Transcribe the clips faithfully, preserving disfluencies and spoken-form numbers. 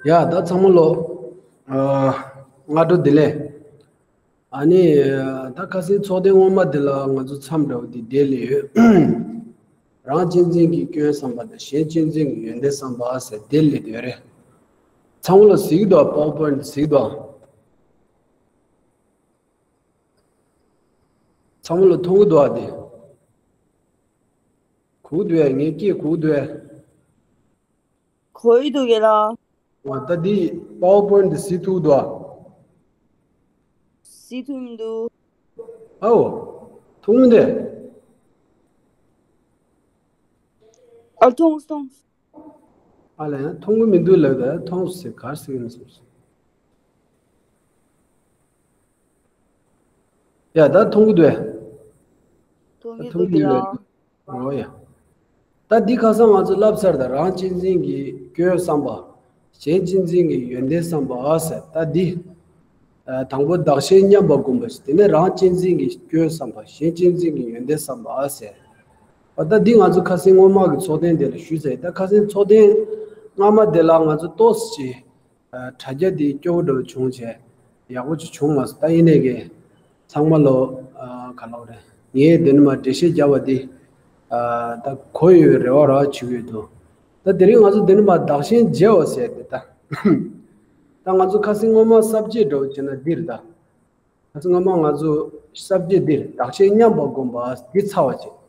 ཡ་ད་ཚང་མ་ལོ། ཨ། སྔ་དྲོ་བདེ་ལེགས། ཨ་ནི། ད་ཁ་སང་ཚོགས་ཐེངས་སྔོན་མ་དེ་ལ་ང་ཚོ་མཚམས་འདྲ་བོ་དེ་བསྡད་ལེ་ཡོད། རང་གཅེས་འཛིན་གྱི་སྐྱོན་བསམ་པ་དང་གཞན་གཅེས་འཛིན་གྱི་ཡོན་ཏན་བསམ་པ་ཟེར་བསྡད་ལེ་དེ་རེད། ཚང་མ་ལོ་གཟིགས་འདུག PowerPoint་གཟིགས་འདུག་ཚང་མ་ལོ་མཐོང་གི་འདུག་ཨ་དེ། གུག་འདུག་ཨེ། ངའི་སྐད་གུག་འདུག་ཨེ། གོ་ཡི་འདུག་ཡ་ལ། ཨ་ད་འདི་PowerPoint་འདི་གཟིགས་ཐུབ་འདུག་ཨ། གཟིགས་ཐུབ་མི་འདུག་ཨའོ། མཐོང་མི་འདུག་ཨ་མཐོང་སོང་། ཨ་ལས་མཐོང་གི་མི་འདུག་ལབ་ད་མཐོང་ཟེར་ག་རེ་ཟེར་གི་ཡིན་ཟེར། ཡ་ད་མཐོང་གི་འདུག་ཨེ། མཐོང་གི་མཐོང་འདུག་ཡ་ལ། འོ་ཡ། ད་འདི་ཁ་སང་ང་ཚོ་བསླབས་ཚར། ད་རང་གཅེས་འཛིན་གྱི་སྐྱོན་བསམ་པ། གཞན་གཅེས་འཛིན་གྱི་ཡོན་ཏན་བསམ་པ་ཟེར། ད་འདི། ཨ། དང་པོ་བདག་གཞན་མཉམ་པར་བསྒོམ་པ་ཞིག་དེ་ནས་རང་གཅེས་འཛིན་གྱི་སྐྱོན་བསམ་པ། གཞན་གཅེས་འཛིན་གྱི་ཡོན་ཏན་བསམ་པ་ཟེར། འོ་ད་འདི་ང་ཚོ་ཁ་སང་སྔོན་མ་གི་ཚོགས་ཐེངས་དེ་ལ་ཞུས་ཚར་ཡིན། ད་ཁ་སང་ཚོགས་ཐེངས་སྔ་མ་དེ་ལ་ང་ཚོ་ཏོག་ཙམ་ཅིག་ཨ། དྲ་རྒྱ་འདི་སྐྱོ་བོ་འདྲ་བོ་བྱུང་བྱས། ཡག་པོ་ཅིག་བྱུང་མ་སོང་། ད་ཡིན་ནའི་གི། ཚང་མ་ལོ། ཨ། ག་ལབ་རེད། ངས་འདི་ནས་མར་འགྲེལ་བཤད་རྒྱབ་པ་འདི། ཨ། ད་གོ་ཡོད་རེ་བ་རང་བྱེད་ཀྱི་ཡོད་དོ། ད་དེ་རིང་ང་ཚོ་འདི་ནས་མར་བདག་གཞན་བརྗེ་བ་ཟེར་ཏེ་ད། ད་ང་ཚོ་ཁ་སང་སྔོན་མ་ས་བཅད་འདྲ་བོ་བྱས་ན་འདི་རེད་ད། ང་ཚོ་སྔོན་མ་ང་ཚོ་ས་བཅད་འདིར་བདག་གཞན་མཉམ་པར་བསྒོམ་པ་འདི་ཚར་བ་བྱས།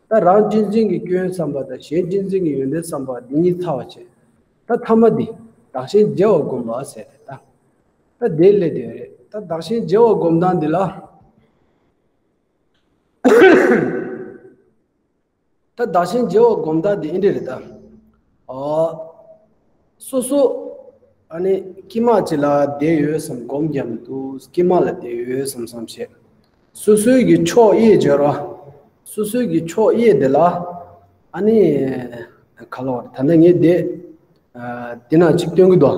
ད་རང་གཅེས་འཛིན་གྱི་སྐྱོན་བསམ་པ་དང་གཞན་གཅེས་འཛིན་གྱི་ཡོན་ཏན་བསམ་པ་འདི་གཉིས་ཚར་བ་བྱས། ད་ཐ་མ་འདི་བདག་གཞན་བརྗེ་བར་བསྒོམ་པ་ཟེར་ཏེ་ད། ད་དེ་ལས་དེ་རེད། ད་བདག་གཞན་བརྗེ་བར་སྒོམ་སྟངས་འདི་ལ། ད་བདག་གཞན་བརྗེ་བར་སྒོམ་སྟངས་འདི་འདི་འདྲ་རེད་ད། ཨོ། སོ་སོ། ཨ་ནི་དཀྱིལ་མ་ཅིག་ལ་བསྡད་ཡོད་བསམ་སྒོམ་རྒྱབ་འདུག་དཀྱིལ་མ་ལ་བསྡད་ཡོད་བསམ་བསམ་བྱས། སོ་སོའི་གི་ཕྱོགས་གཡས་སྦྱོར་བ། སོ་སོའི་གི་ཕྱོགས་གཡས་དེ་ལ། ཨ་ནི། ག་ལབ་རེད། ད་ནི་ངས་བསྡད། ཨ། དེ་ན་ཅིག་སྟོན་གི་འདུག་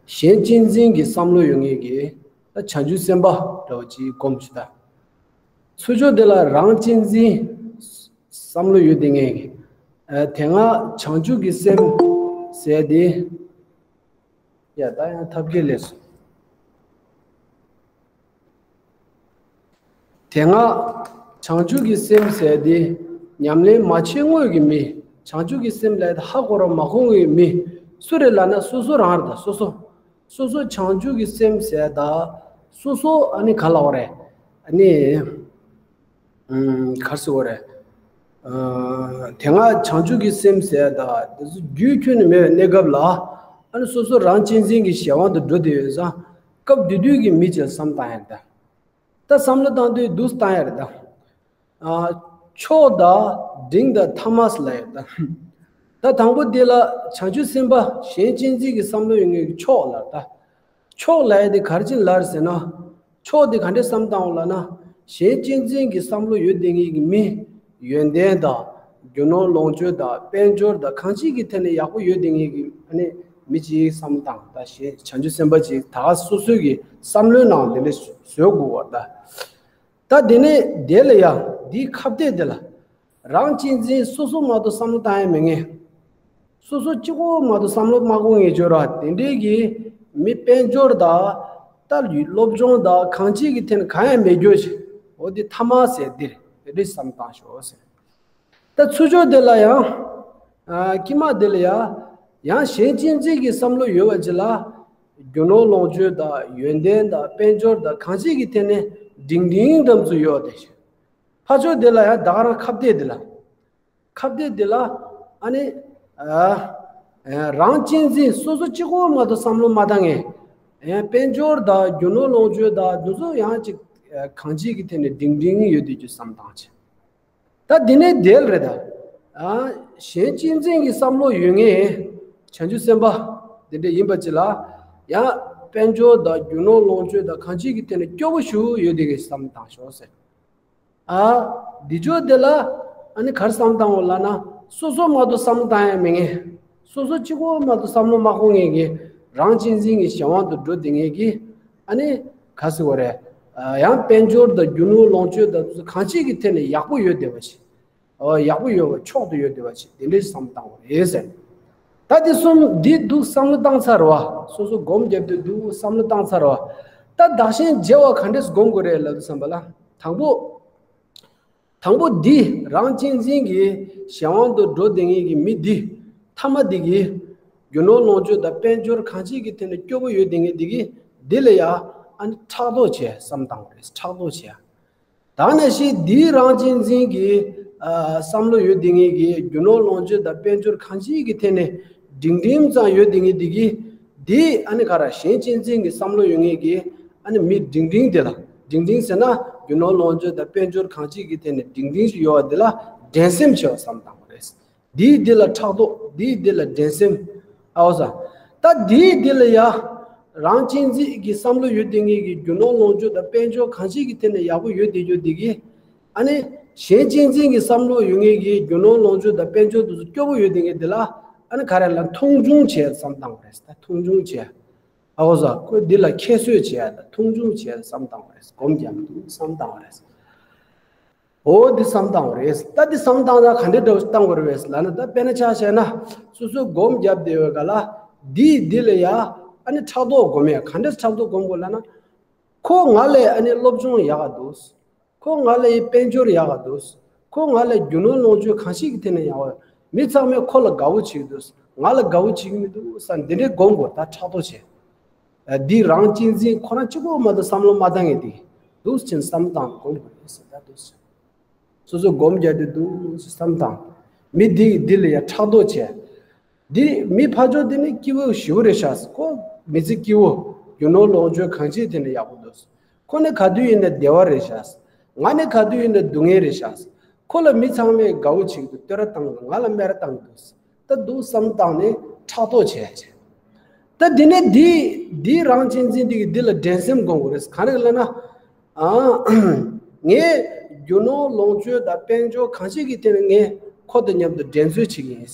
གཞན་གཅེས་འཛིན་གྱི་བསམ་བློ་ཡོད་མཁན་གྱི་ད་བྱང་ཆུབ་སེམས་དཔའ་འདྲ་བོ་ཅིག་སྒོམ་ཞིག་ད། ཚུར་ཕྱོགས་དེ་ལ་རང་གཅེས་འཛིན་བསམ་བློ་ཡོད་དེ་ངས། ཨ། དེ་སྔ་བྱང་ཆུབ་ཀྱི་སེམས་ཟེར་དེ། ཡ་ད་ཡང་ཐབས་མཁས་ལས་སོ། དེ་སྔ་བྱང་ཆུབ་ཀྱི་སེམས་ཟེར་དེ་ཉམས་ལེན་མ་བྱས་སྔོན་གྱི་མི། བྱང་ཆུབ་ཀྱི་སེམས་ལ་ཧ་གོ་ར་མ་གོ་བའི་མི་སུ་རེད་ལབ་ན་སོ་སོ་རང་རེད་ད། སོ་སོ། སོ་སོ་བྱང་ཆུབ་ཀྱི་སེམས་ཟེར་ད། སོ་སོ་ཨ་ནི་ག་ལབ་རེད། ཨ་ནི། ཨམ། ག་རེ་ཟེར་དགོས་རེད། ཨ། དེ་སྔ་བྱང་ཆུབ་ཀྱི་སེམས་ཟེར་ད་དེ་ཚོ་རྒྱུད་ཁྱོན་ནས་མེད་པའི་གནས་སྐབས་ལ། ཨ་ནི་སོ་སོ་རང་གཅེས་འཛིན་གྱི་གཞན་དབང་དུ་འགྲོ་བསྡད་ཡོད་ཙང་། སྐབས་དེ་དུས་ཀྱི་མི་ཅིག་བསམ་བཏང་ཡ་རེད་ད། ད་བསམ་བློ་བཏང་དུས་འདུག་བཏང་ཡ་རེད་ད། ཨ། མཆོག་དང་འབྲིང་དང་ཐ་མ་ལབ་ཡོད་ད། ད་དང་པོ་དེ་ལ་བྱང་ཆུབ་སེམས་དཔའ་གཞན་གཅེས་འཛིན་གྱི་བསམ་བློ་ཡོད་མཁན་གྱི་མཆོག་ལབ་ད། མཆོག་ལབ་ཡ་དེ་ག་རེ་བྱས་ནས་ལབ་རེད་ཟེར་ན། མཆོག་དེ་ག་འདྲས་བསམ་བཏང་བ་ལབ་ན། གཞན་གཅེས་འཛིན་གྱི་བསམ་བློ་ཡོད་བསྡད་མཁན་གྱི་མི། ཡོན་ཏན་དང་། རྒྱུ་ནོར་ལོངས་སྤྱོད་དང་དཔལ་འབྱོར་དང་གང་ཅིའི་ཐད་ནས་ཡག་པོ་ཡོད་བསྡད་མཁན་གྱི་ཨ་ནི་མི་ཅིག་བསམ་བཏང་། ད་གཞན་བྱང་ཆུབ་སེམས་དཔའ་ཅིག་ད་ག་སོ་སོའི་གི་བསམ་བློའི་ནང་དེ་འདྲས་བཟོ་དགོས་པ་ད། ད་དེ་ནས་དེ་ལ་ཡ་འདིའི་ཁ་གཏད་དེ་ལ། རང་གཅེས་འཛིན་སོ་སོ་མ་གཏོགས་བསམ་བློ་བཏང་ཡ་མེད་མཁན། སོ་སོ་གཅིག་པོ་མ་གཏོགས་བསམ་བློ་མ་འཁོར་མཁན་ཅིག་ཡོད་ར། དེ་འདྲའི་གི་མི་དཔལ་འབྱོར་དང་། ད་སློབ་སྦྱོང་དང་གང་ཅིའི་ཐད་ནས་གང་ཡང་མེད་རྒྱུ་ཞིག་འོ་དེ་ཐ་མ་ཟེར་འདིར་དེ་འདྲའི་བསམ་བཏང་ཤོག་ཟེར། ད་ཚུར་ཕྱོགས་དེ་ལ་ཡང་། ཨ། དཀྱིལ་མ་དེ་ལ་ཡང་། ཡང་གཞན་གཅེས་འཛིན་གྱི་བསམ་བློ་ཡོད་པ་ཅིག་ལ། རྒྱུ་ནོར་ལོངས་སྤྱོད་དང་ཡོན་ཏན་དང་དཔལ་འབྱོར་དང་གང་ཅིའི་ཐད་ནས་འབྲིང་འབྲིང་འགྲམ་ཚོ་ཡོད་དེ། ཕར་ཕྱོགས་དེ་ལ་ཡང་ད་ག་རང་ཁ་གཏད་དེ་ལ། ཁ་གཏད་དེ་ལ། ཨ་ནི། ཨ། རང་གཅེས་འཛིན་སོ་སོ་གཅིག་པོ་མ་གཏོགས་བསམ་བློ་མ་བཏང་མཁན། དཔལ་འབྱོར་དང་རྒྱུ་ནོར་ལོངས་སྤྱོད་དང་འདི་ཚོ་ཡང་ཅིག་གང་ཅིའི་ཐད་ནས་འབྲིང་འབྲིང་ཡོད་དེ་རྒྱུ་བསམ་བཏང་བྱས། ད་འདི་ནས་དེ་ལ་རེད་ད། ཨ། གཞན་གཅེས་འཛིན་གྱི་བསམ་བློ་ཡོད་མཁན། བྱང་ཆུབ་སེམས་དཔའ། དེ་འདྲ་ཡིན་པ་ཅིག་ལ། ཡང་དཔལ་འབྱོར་དང་རྒྱུ་ནོར་ལོངས་སྤྱོད་དང་གང་ཅིའི་ཐད་ནས་སྐྱོ་པོ་ཞིག་ཡོད་དེ་གི་བསམ་བཏང་ཤོག་ཟེར། ཨ། འདི་ཕྱོགས་དེ་ལ། ཨ་ནི་ག་རེ་བསམ་བཏང་འོ་ལབ་ན། སོ་སོ་མ་གཏོགས་བསམ་བློ་བཏང་ཡ་མེད་མཁན། སོ་སོ་གཅིག་པོ་མ་གཏོགས་བསམ་བློ་མ་འཁོར་མཁན་གྱི། རང་གཅེས་འཛིན་གྱི་གཞན་དབང་དུ་འགྲོ་བསྡད་མཁན་གྱི། ཨ་ནི། ག་ཟེར་བ་རེད། ཨ། ཡང་དཔལ་འབྱོར་དང་རྒྱུ་ནོར་ལོངས་སྤྱོད་དང་གང་ཅིའི་ཐད་ནས་ཡག་པོ་ཡོད་བསྡད་པ་ཞིག་ཨོ། ཡག་པོ་ཡོད་པ། མཆོག་ཏུ་ཡོད་བསྡད་པ་ཞིག་དེ་འདྲའི་བསམ་བཏང་བ་རེད་ཟེར། ད་འདི་གསུམ་འདི་འདུག་བསམ་བློ་བཏང་ཚར་བ། སོ་སོ་སྒོམ་བརྒྱབ་དུས་འདུག་བསམ་བློ་བཏང་ཚར་བ། ད་བདག་གཞན་བརྗེ་བ་ག་འདྲས་སྒོམ་དགོས་རེད་ལབ་དུས་ཙམ་པ་ལ། དང་པོ། དང་པོ་འདི་རང་གཅེས་འཛིན་གྱི་གཞན་དབང་དུ་འགྲོ་བསྡད་མཁན་གྱི་མི་འདི། ཐ་མ་འདི་གི་རྒྱུ་ནོར་ལོངས་སྤྱོད་དང་དཔལ་འབྱོར་གང་ཅིའི་ཐད་ནས་སྐྱོ་པོ་ཡོད་བསྡད་མཁན་འདི་གི། འདི་ལ་ཡ་ཨ་ནི་ཕྲག་དོག་བྱས་བསམ་བཏང་བ་རེད། ཕྲག་དོག་བྱས། ད་ནང་བཞིན་འདིའི་རང་གཅེས་འཛིན་གྱི་ཨ་བསམ་བློ་ཡོད་བསྡད་མཁན་གྱི་རྒྱུ་ནོར་ལོངས་སྤྱོད་དང་དཔལ་འབྱོར་གང་ཅིའི་ཐད་ནས་འབྲིང་འབྲིང་ཙམ་ཡོད་བསྡད་མཁན་འདི་གི། འདི་ཨ་ནི་ག་ར་གཞན་གཅེས་འཛིན་གྱི་བསམ་བློ་ཡོད་མཁན་གྱི་ཨ་ནི་མི་འབྲིང་འབྲིང་དེ་ལ། འབྲིང་འབྲིང་ཟེར་ན་རྒྱུ་ནོར་ལོངས་སྤྱོད་དང་དཔལ་འབྱོར་གང་ཅིའི་ཐད་ནས་འབྲིང་འབྲིང་ཞིག་ཡོད་པ་འདི་ལ་འགྲན་སེམས་ཆེ་བ་བསམ་བཏང་བ་རེད། འདིའི་འདི་ལ་ཕྲག་དོག་འདིའི་འདི་ལ་འགྲན་སེམས། ཨའོ་ས། ད་འདིའི་འདི་ལ་ཡ། རང་གཅེས་འཛིན་གྱི་བསམ་བློ་ཡོད་བསྡད་མཁན་གྱི་རྒྱུ་ནོར་ལོངས་སྤྱོད་དང་དཔལ་འབྱོར་གང་ཅིའི་ཐད་ནས་ཡག་པོ་ཡོད་བསྡད་རྒྱུ་འདི་གི། ཨ་ནི། གཞན་གཅེས་འཛིན་གྱི་བསམ་བློ་ཡོད་མཁན་གྱི་རྒྱུ་ནོར་ལོངས་སྤྱོད་དང་དཔལ་འབྱོར་དེ་ཚོ་སྐྱོ་པོ་ཡོད་བསྡད་མཁན་འདི་ལ། ཨ་ནི་ག་རེ་ལ་མཐོང་ཆུང་བྱས་བསམ་བཏང་བ་རེད། ད་མཐོང་ཆུང་བྱས། ཨའོ་ས། ཁོས་འདི་ལ་ཁྱད་གསོད་བྱས་དང་མཐོང་ཆུང་བྱས་བསམ་བཏང་བ་རེད། སྒོམ་རྒྱབ་འདུག་བསམ་བཏང་བ་རེད། འོ་འདི་བསམ་བཏང་བ་རེད། ད་འདི་བསམ་བཏང་ན་ག་འདྲ་འདྲ་བོ་བཏང་དགོས་རེད་ལབ་ན། ད་དཔེར་ན་ཆ་བཞག་ན། སོ་སོས་སྒོམ་བརྒྱབ་བསྡད་པའི་སྐབས་ལ། འདིས་འདི་ལ་ཡ། ཨ་ནི་ཕྲག་དོག་སྒོམ་ཡ། ག་འདྲས་ཕྲག་དོག་སྒོམ་དགོས་ལབ་ན། ཁོ་ང་ལས་ཨ་ནི་སློབ་སྦྱོང་ཡག་ག་འདུག་ཁོ་ང་ལས་དཔལ་འབྱོར་ཡག་ག་འདུག་ཁོ་ང་ལས་རྒྱུ་ནོར་ལོངས་སྤྱོད་གང་ཞིག་གི་ཐད་ནས་ཡག་པ། མི་ཚང་མས་ཁོ་ལ་དགའ་བོ་བྱེད་ཀྱི་འདུག་ང་ལ་དགའ་བོ་བྱེད་ཀྱི་མི་འདུག་བསམ། འདི་འདྲའི་སྒོམ་དགོས། ད་ཕྲག་དོག་བྱས། འདི་རང་གཅེས་འཛིན་ཁོ་རང་གཅིག་པོ་མ་གཏོགས་བསམ་བློ་མ་བཏང་མཁན་འདི། འདུག་ཕྱིན་བསམ་བཏང་སྒོམ་དགོས་ཟེར། ད་འདུག་ཕྱིན། སོ་སོ་སྒོམ་རྒྱག་དུས་འདུག་བསམ་བཏང་། མི་འདི་འདི་ལ་ཡ་ཕྲག་དོག་བྱས། འདི་མི་ཕར་ཕྱོགས་འདི་ནི་སྐྱིད་པོ་ཞེ་པོ་རེད་ཤག་ཁོ་མི་ཚེ་སྐྱིད་པོ། རྒྱུ་ནོར་ལོངས་སྤྱོད་གང་ཅིའི་ཐད་ནས་ཡག་པོ་འདུག་ཁོ་ནི་ག་དུས་ཡིན་ན་བདེ་བ་རེད་ཤག་ང་ནི་ག་དུས་ཡིན་ན་སྡུག་བསྔལ་རེད་ཤག་ཁོ་ལ་མི་ཚང་མས་དགའ་བོ་བྱེད་ཀྱི་འདུག་བསྟོད་ར་བཏང་གི་འདུག་ང་ལ་སྨད་ར་བཏང་གི་འདུག་ད་འདུག་བསམ་བཏང་ནས་ཕྲག་དོག་བྱས་བྱས། ད་འདི་ནས་འདི་འདི་རང་གཅེས་འཛིན་འདི་གི་འདི་ལ་འགྲན་སེམས་སྒོམ་དགོས་རེད། ག་རེ་ལབ་ན། ཨ། ངས་རྒྱུ་ནོར་ལོངས་སྤྱོད་དང་དཔལ་འབྱོར་གང་ཅིའི་ཐད་ནས་ངས་ཁོ་དང་མཉམ་དུ་འགྲན་རྩོད་བྱེད་ཀྱི་ཡིན།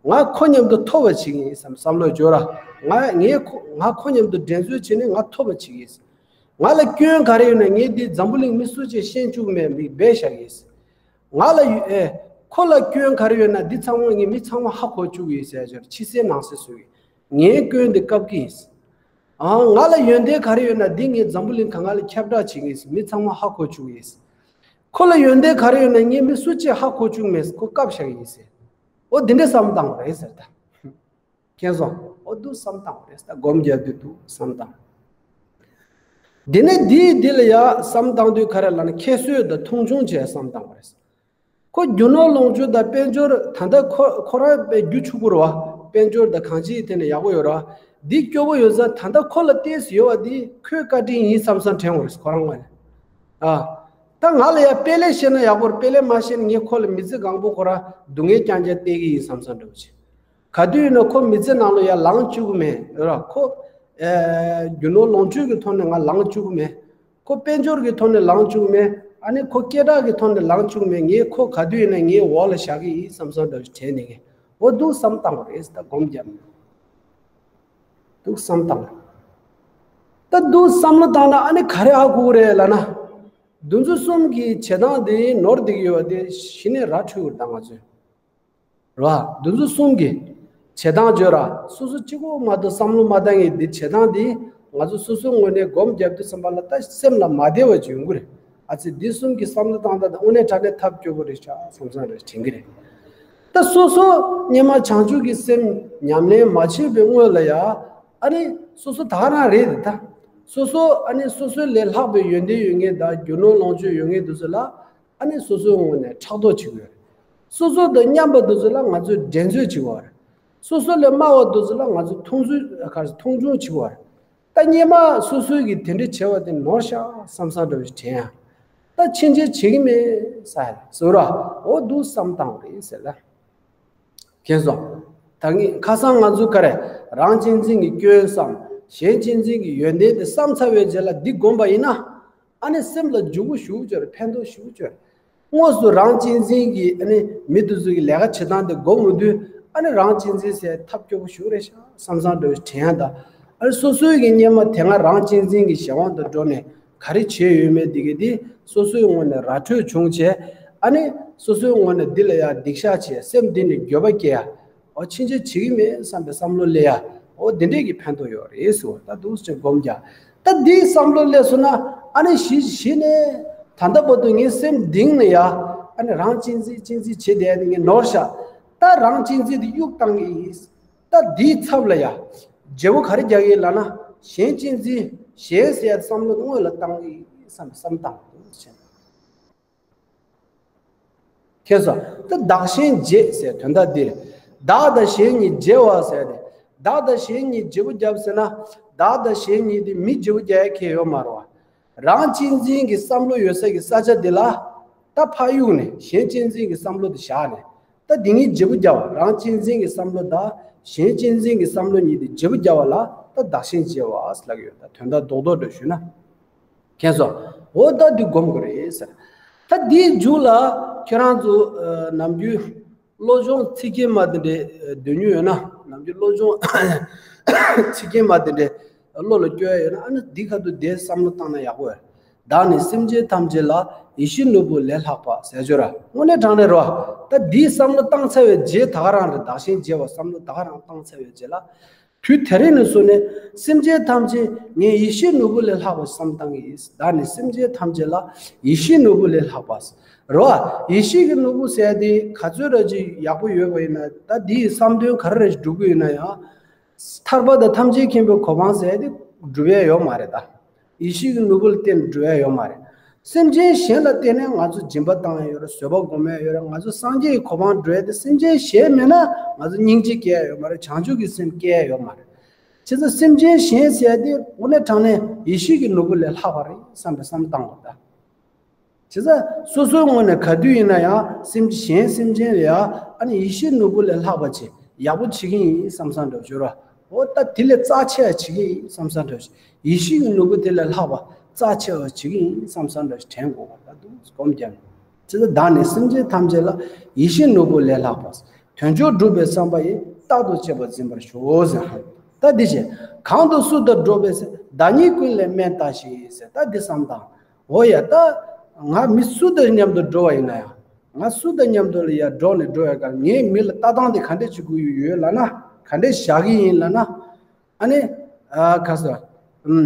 ང་ཁོ་མཉམ་དུ་མཐོ་བ་བྱེད་ཀྱི་ཡིན་བསམ། བསམ་བློ་སྦྱོར་ར། ང་ངས་ཁོ་ང་ཁོ་མཉམ་དུ་འགྲན་རྩོད་བྱས་ནས་ང་མཐོ་བ་བྱེད་ཀྱི་ཡིན། ང་ལ་སྐྱོན་ག་རེ་ཡོད་ན་ངས་འདི་འཛམ་བུ་གླིང་མི་སུ་གཅིག་ཤེས་བཅུག་མེད། མི་སྦས་བཞག་གི་ཡིན། ང་ལ་ཡོད་ཨེ། ཁོ་ལ་སྐྱོན་ག་རེ་ཡོད་ན་འདི་ཚང་མ་ངས་མི་ཚང་མ་ཧ་གོ་བཅུག་ཡོད་ཟེར་ཞོར་ཕྱི་གསལ་ནང་གསལ་བཟོ་གི། ངའི་སྐྱོན་འདི་བཀབ་ཀྱི་ཡིན། ཨང་། ང་ལ་ཡོན་ཏན་ག་རེ་ཡོད་ན་འདི་ངས་འཛམ་བུ་གླིང་གང་ག་ལ་ཁྱབ་བསྒྲགས་བྱེད་ཀྱི་ཡིན། མི་ཚང་མ་ཧ་གོ་བཅུག་གི་ཡིན། ཁོ་ལ་ཡོན་ཏན་ག་རེ་ཡོད་ན་ངས་མི་སུ་གཅིག་ཧ་གོ་བཅུག་མེད། ཁོ་བཀབ་བཞག་གི་ཡིན་ཟེར། འོ་འདི་འདྲ་བསམ་བཏང་བ་རེད་ཟེར་ད། མཁྱེན་སོང་། འོ་འདུག་བསམ་བཏང་བ་རེད་ད། སྒོམ་རྒྱག་དུས་འདུག་བསམ་བཏང་། འདི་ནས་འདིའི་འདི་ལ་ཡ་བསམ་བཏང་དུས་ག་རེ་ལབ་ན་ཁྱད་གསོད་དང་མཐོང་ཆུང་བྱས་བསམ་བཏང་བ་རེད། ཁོ་རྒྱུ་ནོར་ལོངས་སྤྱོད་དང་དཔལ་འབྱོར་ད་ལྟ་ཁོ་ཁོ་རང་དཔེ་རྒྱུ་ཕྱུག་པོ་རེད་བ། དཔལ་འབྱོར་དང་གང་ཅིའི་ཐད་ནས་ཡག་པོ་ཡོད་རེད་བ། འདི་སྐྱོ་པོ་ཡོད་ས་ད་ལྟ་ཁོ་ལ་བལྟས་སུ་ཡོད་བ་འདི་ཁོའི་བཀའ་དྲིན་ཡིན་བསམ་བསམ་དྲན་བ་རེད་ཁོ་རང་ངོས་ནས། ཨ། ད་ང་ལ་ཡ་དཔེ་ལེགས་བཤད་ན་ཡག་པོ་རེད། དཔེ་ལེགས་མ་བཤད་ན་ངས་ཁོ་ལ་མི་ཚེ་གང་པོ་ཁོ་རང་སྡུག་བསྔལ་རྐྱང་རྐྱང་སྟེར་གི་ཡིན་བསམ་བསམ་འདྲ་བོ་བྱེད། ག་དུས་ཡིན་ན་ཁོ་མི་ཚེ་ནང་ལ་ཡ་ལངས་བཅུག་གི་མེད་ར། ཁོ། ཨེ། རྒྱུ་ནོར་ལོངས་སྤྱོད་ཀྱི་ཐོག་ནས་ང་ལངས་བཅུག་གི་མེད། ཁོ་དཔལ་འབྱོར་གྱི་ཐོག་ནས་ལངས་བཅུག་གི་མེད། ཨ་ནི་ཁོ་སྐད་གྲགས་ཀྱི་ཐོག་ནས་ལངས་བཅུག་གི་མེད། ངས་ཁོ་ག་དུས་ཡིན་ན་ངའི་འོག་ལ་བཞག་གི་ཡིན་བསམ་བསམ་འདྲ་བོ་དྲན་ནས་ངས་འོ་འདུག་བསམ་བཏང་བ་རེད་ད་སྒོམ་རྒྱབ་ནས། འདུག་བསམ་བཏང་། ད་འདུག་བསམ་བློ་བཏང་ན་ཨ་ནི་ག་རེ་ཧ་གོ་གི་རེད་ལབ་ན། འདི་ཚོ་གསུམ་གྱི་བྱེད་སྟངས་དེ་ནོར་འདི་གི་ཡོད་པ་དེ་གཞི་ནས་ར་འཕྲོད་ཡོད་ད་ང་ཚོས། ར། འདི་ཚོ་གསུམ་གྱི་བྱེད་སྟངས་བརྗོད་ར། སོ་སོ་གཅིག་པོ་མ་གཏོགས་བསམ་བློ་མ་བཏང་ངེས་འདི་བྱེད་སྟངས་འདི་ང་ཚོ་སོ་སོའི་ངོས་ནས་སྒོམ་རྒྱབ་དུས་ཙམ་པ་ལ་ད་སེམས་ལ་མ་བདེ་བ་ཅིག་ཡོང་གི་རེད། ཨ་ཙི་འདི་གསུམ་གྱི་བསམ་བློ་བཏང་སྟངས་དང་དངོས་གནས་དྲང་གནས་ཐབས་སྐྱོ་པོ་རེད་ཤག་བསམ་བསམ་རེ་དྲན་གི་རེད། ད་སོ་སོ་སྔོན་མ་བྱང་ཆུབ་ཀྱི་སེམས་ཉམས་ལེན་མ་བྱས་པའི་སྔོན་ལ་ཡ། ཨ་ནི་སོ་སོ་ད་ག་རང་རེད་དེ་ད། སོ་སོ་ཨ་ནི་སོ་སོའི་ལས་ལྷག་པའི་ཡོན་ཏན་ཡོད་མཁན་དང་རྒྱུ་ནོར་ལོངས་སྤྱོད་ཡོད་མཁན་དེ་ཚོ་ལ། ཨ་ནི་སོ་སོའི་ངོས་ནས་ཕྲག་དོག་བྱེད་དགོས་རེད། སོ་སོ་དང་མཉམ་པ་དེ་ཚོ་ལ་ང་ཚོས་འགྲན་རྩོད་བྱེད་དགོས་རེད། སོ་སོ་ལས་དམའ་བ་དེ་ཚོ་ལ་ང་ཚོས་མཐོང་ཚུལ་ག་རེ་མཐོང་ཆུང་བྱེད་དགོས་རེད། ད་སྔོན་མ་སོ་སོའི་གི་དེ་འདྲ་བྱས་པ་དེ་ནོར་ཤག་བསམ་བསམ་འདྲ་བོ་ཞིག་དྲན་ཡ། ད་ཕྱིན་ཆད་བྱེད་ཀྱི་མེད་ཟེར་ཟེར་བ་འོ་འདུག་བསམ་བཏང་བ་རེད་ཟེར་ལ། མཁྱེན་སོང་། ད་ངས་ཁ་སང་ང་ཚོ་ག་རེ་རང་གཅེས་འཛིན་གྱི་སྐྱོན་བསམ། གཞན་གཅེས་འཛིན་གྱི་ཡོན་ཏན་དེ་བསམ་ཚར་བའི་རྗེས་ལ་འདི་བསྒོམས་པ་ཡིན་ན། ཨ་ནི་སེམས་ལ་འཇུག་པོ་ཞུ་བཅོས་ཕན་ཐོགས་ཞུ་བཅོས། དངོས་སུ་རང་གཅེས་འཛིན་གྱི་ཨ་ནི་མི་དེ་ཚོ་གི་ལས་ཀ་བྱེད་སྟངས་དེ་སྒོམ་འོང་དུས་ཨ་ནི་རང་གཅེས་འཛིན་ཟེར་ཐབས་སྐྱོ་པོ་ཞུ་རེད་ཤག་བསམ་བསམ་འདྲ་བོ་དྲན་ཡ་ད། ཨ་ནི་སོ་སོའི་གི་སྔོན་མ་དེ་སྔ་རང་གཅེས་འཛིན་གྱི་གཞན་དབང་དུ་འགྲོ་ནས་ག་རེ་བྱས་ཡོད་མེད་དེ་གི་དེ་སོ་སོའི་ངོས་ནས་ར་འཕྲོད་བྱུང་བྱས། ཨ་ནི་སོ་སོའི་ངོས་ནས་འདི་ལ་ཡ་སྡིག་བཤགས་བྱས་སེམས་འདི་ནས་འགྱོད་པ་སྐྱེ་ཡ། འོ་ཕྱིན་ཆད་བྱེད་ཀྱི་མེད་བསམ་པའི་བསམ་བློ་སླེབས་ཡ། འོ་འདི་འདྲས་ཀྱི་ཕན་ཐོགས་ཡོད་རེད་ཟེར་བ། ད་འདུག་སེ་སྒོམ་རྒྱག་ད་འདིའི་བསམ་བློ་སླེབས་སོང་ན་ཨ་ནི་གཞི་གཞི་ནས་ད་ལྟ་བར་དུ་ངའི་སེམས་གཏིང་ནས་ཡ་ཨ་ནི་རང་གཅེས་འཛིན་གཅེས་འཛིན་བྱེད་བསྡད་དེ་ངས་ནོར་ཤག་ད་རང་གཅེས་འཛིན་དེ་གཡུག་བཏང་གི་ཡིན། ད་འདིའི་ཚབ་ལ་ཡ། བརྗེ་བོ་ག་རེ་རྒྱག་གི་ཡིན་ལབ་ན། གཞན་གཅེས་འཛིན། གཞན་ཟེར་ཡ་བསམ་བློ་དངོས་ལ་བཏང་གི་ཡིན་བསམ་བསམ་བཏང་དགོས་ཟེར། མཁྱེན་སོང་། ད་བདག་གཞན་བརྗེ་ཟེར་དོན་དག་འདིར། བདག་དང་གཞན་གཉིས་བརྗེ་བ་ཟེར་ཏེ། བདག་དང་གཞན་གཉིས་བརྗེ་པོ་བརྒྱབ་ཟེར་ན། བདག་དང་གཞན་གཉིས་དེ་མི་བརྗེ་པོ་རྒྱག་ཡ་ཁེལ་ཡོད་མ་རེད་བ། རང་གཅེས་འཛིན་གྱི་བསམ་བློ་ཡོད་ས་ཀྱི་ས་ཆ་འདི་ལ། ད་ཕར་གཡུག་ནས་གཞན་གཅེས་འཛིན་གྱི་བསམ་བློ་དེ་བཞག་ནས། ད་འདི་གཉིས་བརྗེ་པོ་རྒྱག་པ། རང་གཅེས་འཛིན་གྱི་བསམ་བློ་དང་གཞན་གཅེས་འཛིན་གྱི་བསམ་བློ་གཉིས་དེ་བརྗེ་པོ་རྒྱག་པ་ལ་ད་བདག་གཞན་བརྗེ་བ་ཟེར་ལབ་ཀྱི་ཡོད། ད་དོན་དག་རྡོག་རྡོག་འགྲོ་ཞུས་ན། མཁྱེན་སོང་། འོ་ད་འདི་སྒོམ་དགོས་རེད་ཟེར། ད་འདིའི་མཇུག་ལ་ཁྱེད་རང་ཚོ་ཨ་ནམ་རྒྱུན་བློ་སྦྱོང་ཚིག་ཁྱིམ་མ་དེ་འདྲས་སྡོད་མྱོང་ཡོད་ན། ནམ་རྒྱུན་བློ་སྦྱོང་ཚིག་ཁྱིམ་མ་དེ་འདྲས་བློ་ལ་སྐྱོར་ཡ་ཡོད་ན། ཨ་ནི་འདི་ཁ་ཐུག་དེ་བསམ་བློ་བཏང་ན་ཡག་པོ་ཡོད། བདག་ནི་སེམས་ཅན་ཐམས་ཅད་ལ། ཡིད་བཞིན་ནོར་བུ་ལས་ལྷག་པ་ཟེར་ཅོ་ར། དངོས་གནས་དྲང་གནས་རོ། ད་འདིའི་བསམ་བློ་བཏང་ཚར་བའི་རྗེས་ད་ག་རང་རེད། བདག་གཞན་བརྗེ་བ་བསམ་བློ་ད་ག་རང་བཏང་ཚར་བའི་རྗེས་ལ། དུས་དེ་རིང་ནས་བཟུང་ནས་སེམས་ཅན་ཐམས་ཅད་ངའི་ཡིད་བཞིན་ནོར་བུ་ལས་ལྷག་པ་བསམ་བཏང་གི་ཡིན། བདག་ནི་སེམས་ཅན་ཐམས་ཅད་ལ། ཡིད་བཞིན་ནོར་བུ་ལས་ལྷག་པ་རོ། ཡིད་བཞིན་གྱི་ནོར་བུ་ཟེར་དེ་ག་ཚོད་ར་ཅིག་ཡག་པོ་ཡོད་པ་ཡིན་ན། ད་འདིའི་བསམ་དོན་ག་རེ་ར་ཅིག་སྒྲུབ་དགོས་ཡིན་ན་ཡང་། ཐར་པ་དང་ཐམས་ཅད་མཁྱེན་པའི་གོ་འཕང་ཟེར་དེ་སྒྲུབ་ཡ་ཡོད་མ་རེད་ད། ཡིད་བཞིན་གྱི་ནོར་བུ་ལ་བརྟེན་ནས་འགྲོ་ཡ་ཡོད་མ་རེད། སེམས་ཅན་གཞན་ལ་བརྟེན་ནས་ང་ཚོ་སྦྱིན་པ་བཏང་ཡ་ཡོད་རེད། བཟོད་པ་སྒོམ་ཡ་ཡོད་རེད། ང་ཚོ་སངས་རྒྱས་ཀྱི་གོ་འཕང་འགྲོ་ཡ་དེ། སེམས་ཅན་གཞན་མེད་ན་ང་ཚོ་སྙིང་རྗེ་སྐྱེ་ཡ་ཡོད་མ་རེད། བྱང་ཆུབ་ཀྱི་སེམས་སྐྱེ་ཡ་ཡོད་མ་རེད། བྱས་ཙང་སེམས་ཅན་གཞན་ཟེར་ཡ་དེ་དངོས་གནས་དྲང་གནས་ཡིད་བཞིན་གྱི་ནོར་བུ་ལས་ལྷག་པ་རེད་བསམ་པའི་བསམ་བཏང་དགོས་ད། བྱས་ཙང་སོ་སོའི་ངོས་ནས་ག་དུས་ཡིན་ན་ཡང་སེམས་གཞན་སེམས་ཅན་ལ་ཡ་ཨ་ནི་ཡིད་བཞིན་ནོར་བུ་ལས་ལྷག་པ་ཅིག་ཡག་པོ་བྱེད་ཀྱི་ཡིན་བསམ་བསམ་འདྲ་བོ་ཅིག་ཡོད་ར། འོ་ད་དེ་ལས་རྩ་ཆེ་བ་བྱེད་ཀྱི་ཡིན་བསམ་བསམ་འདྲ་བོ་ཅིག་ཡིད་བཞིན་གྱི་ནོར་བུ་དེ་ལས་ལྷག་པ་རྩ་ཆེ་བ་བྱེད་ཀྱི་ཡིན་བསམ་བསམ་འདྲ་བོ་ཅིག་དྲན་དགོས་པ་ད་དུང་སྒོམ་རྒྱབ་ནས། བྱས་ཙང་བདག་ནི་སེམས་ཅན་ཐམས་ཅད་ལ། ཡིད་བཞིན་ནོར་བུ་ལས་ལྷག་པ། དོན་མཆོག་སྒྲུབ་པའི་བསམ་པ་ཡིས། རྟག་ཏུ་གཅེས་པར་འཛིན་པར་ཞུ་ཟེར། ད་འདི་བྱས། གང་དུ་སུ་དང་འགྲོགས་པའི་ཚེ། བདག་ཉིད་ཀུན་ལས་དམན་བལྟ་ཞིག་ཟེར། ད་འདི་བསམ་དང་། འོ་ཡ། ད་ང་མི་སུ་དང་མཉམ་དུ་འགྲོ་བ་ཡིན་ན་ཡང་། ང་སུ་དང་མཉམ་དུ་ལ་ཡ་འགྲོགས་ནས་འགྲོ་བའི་སྐབས་ངས་མི་ལ་ལྟ་སྟངས་དེ་ག་འདྲས་བྱེད་དགོས་ཡོད་ལབ་ན། ག་འདྲས་བཞག་གི་ཡིན་ལབ་ན། ཨ་ནི། ཨ་ག་ཟེར། ཨུམ།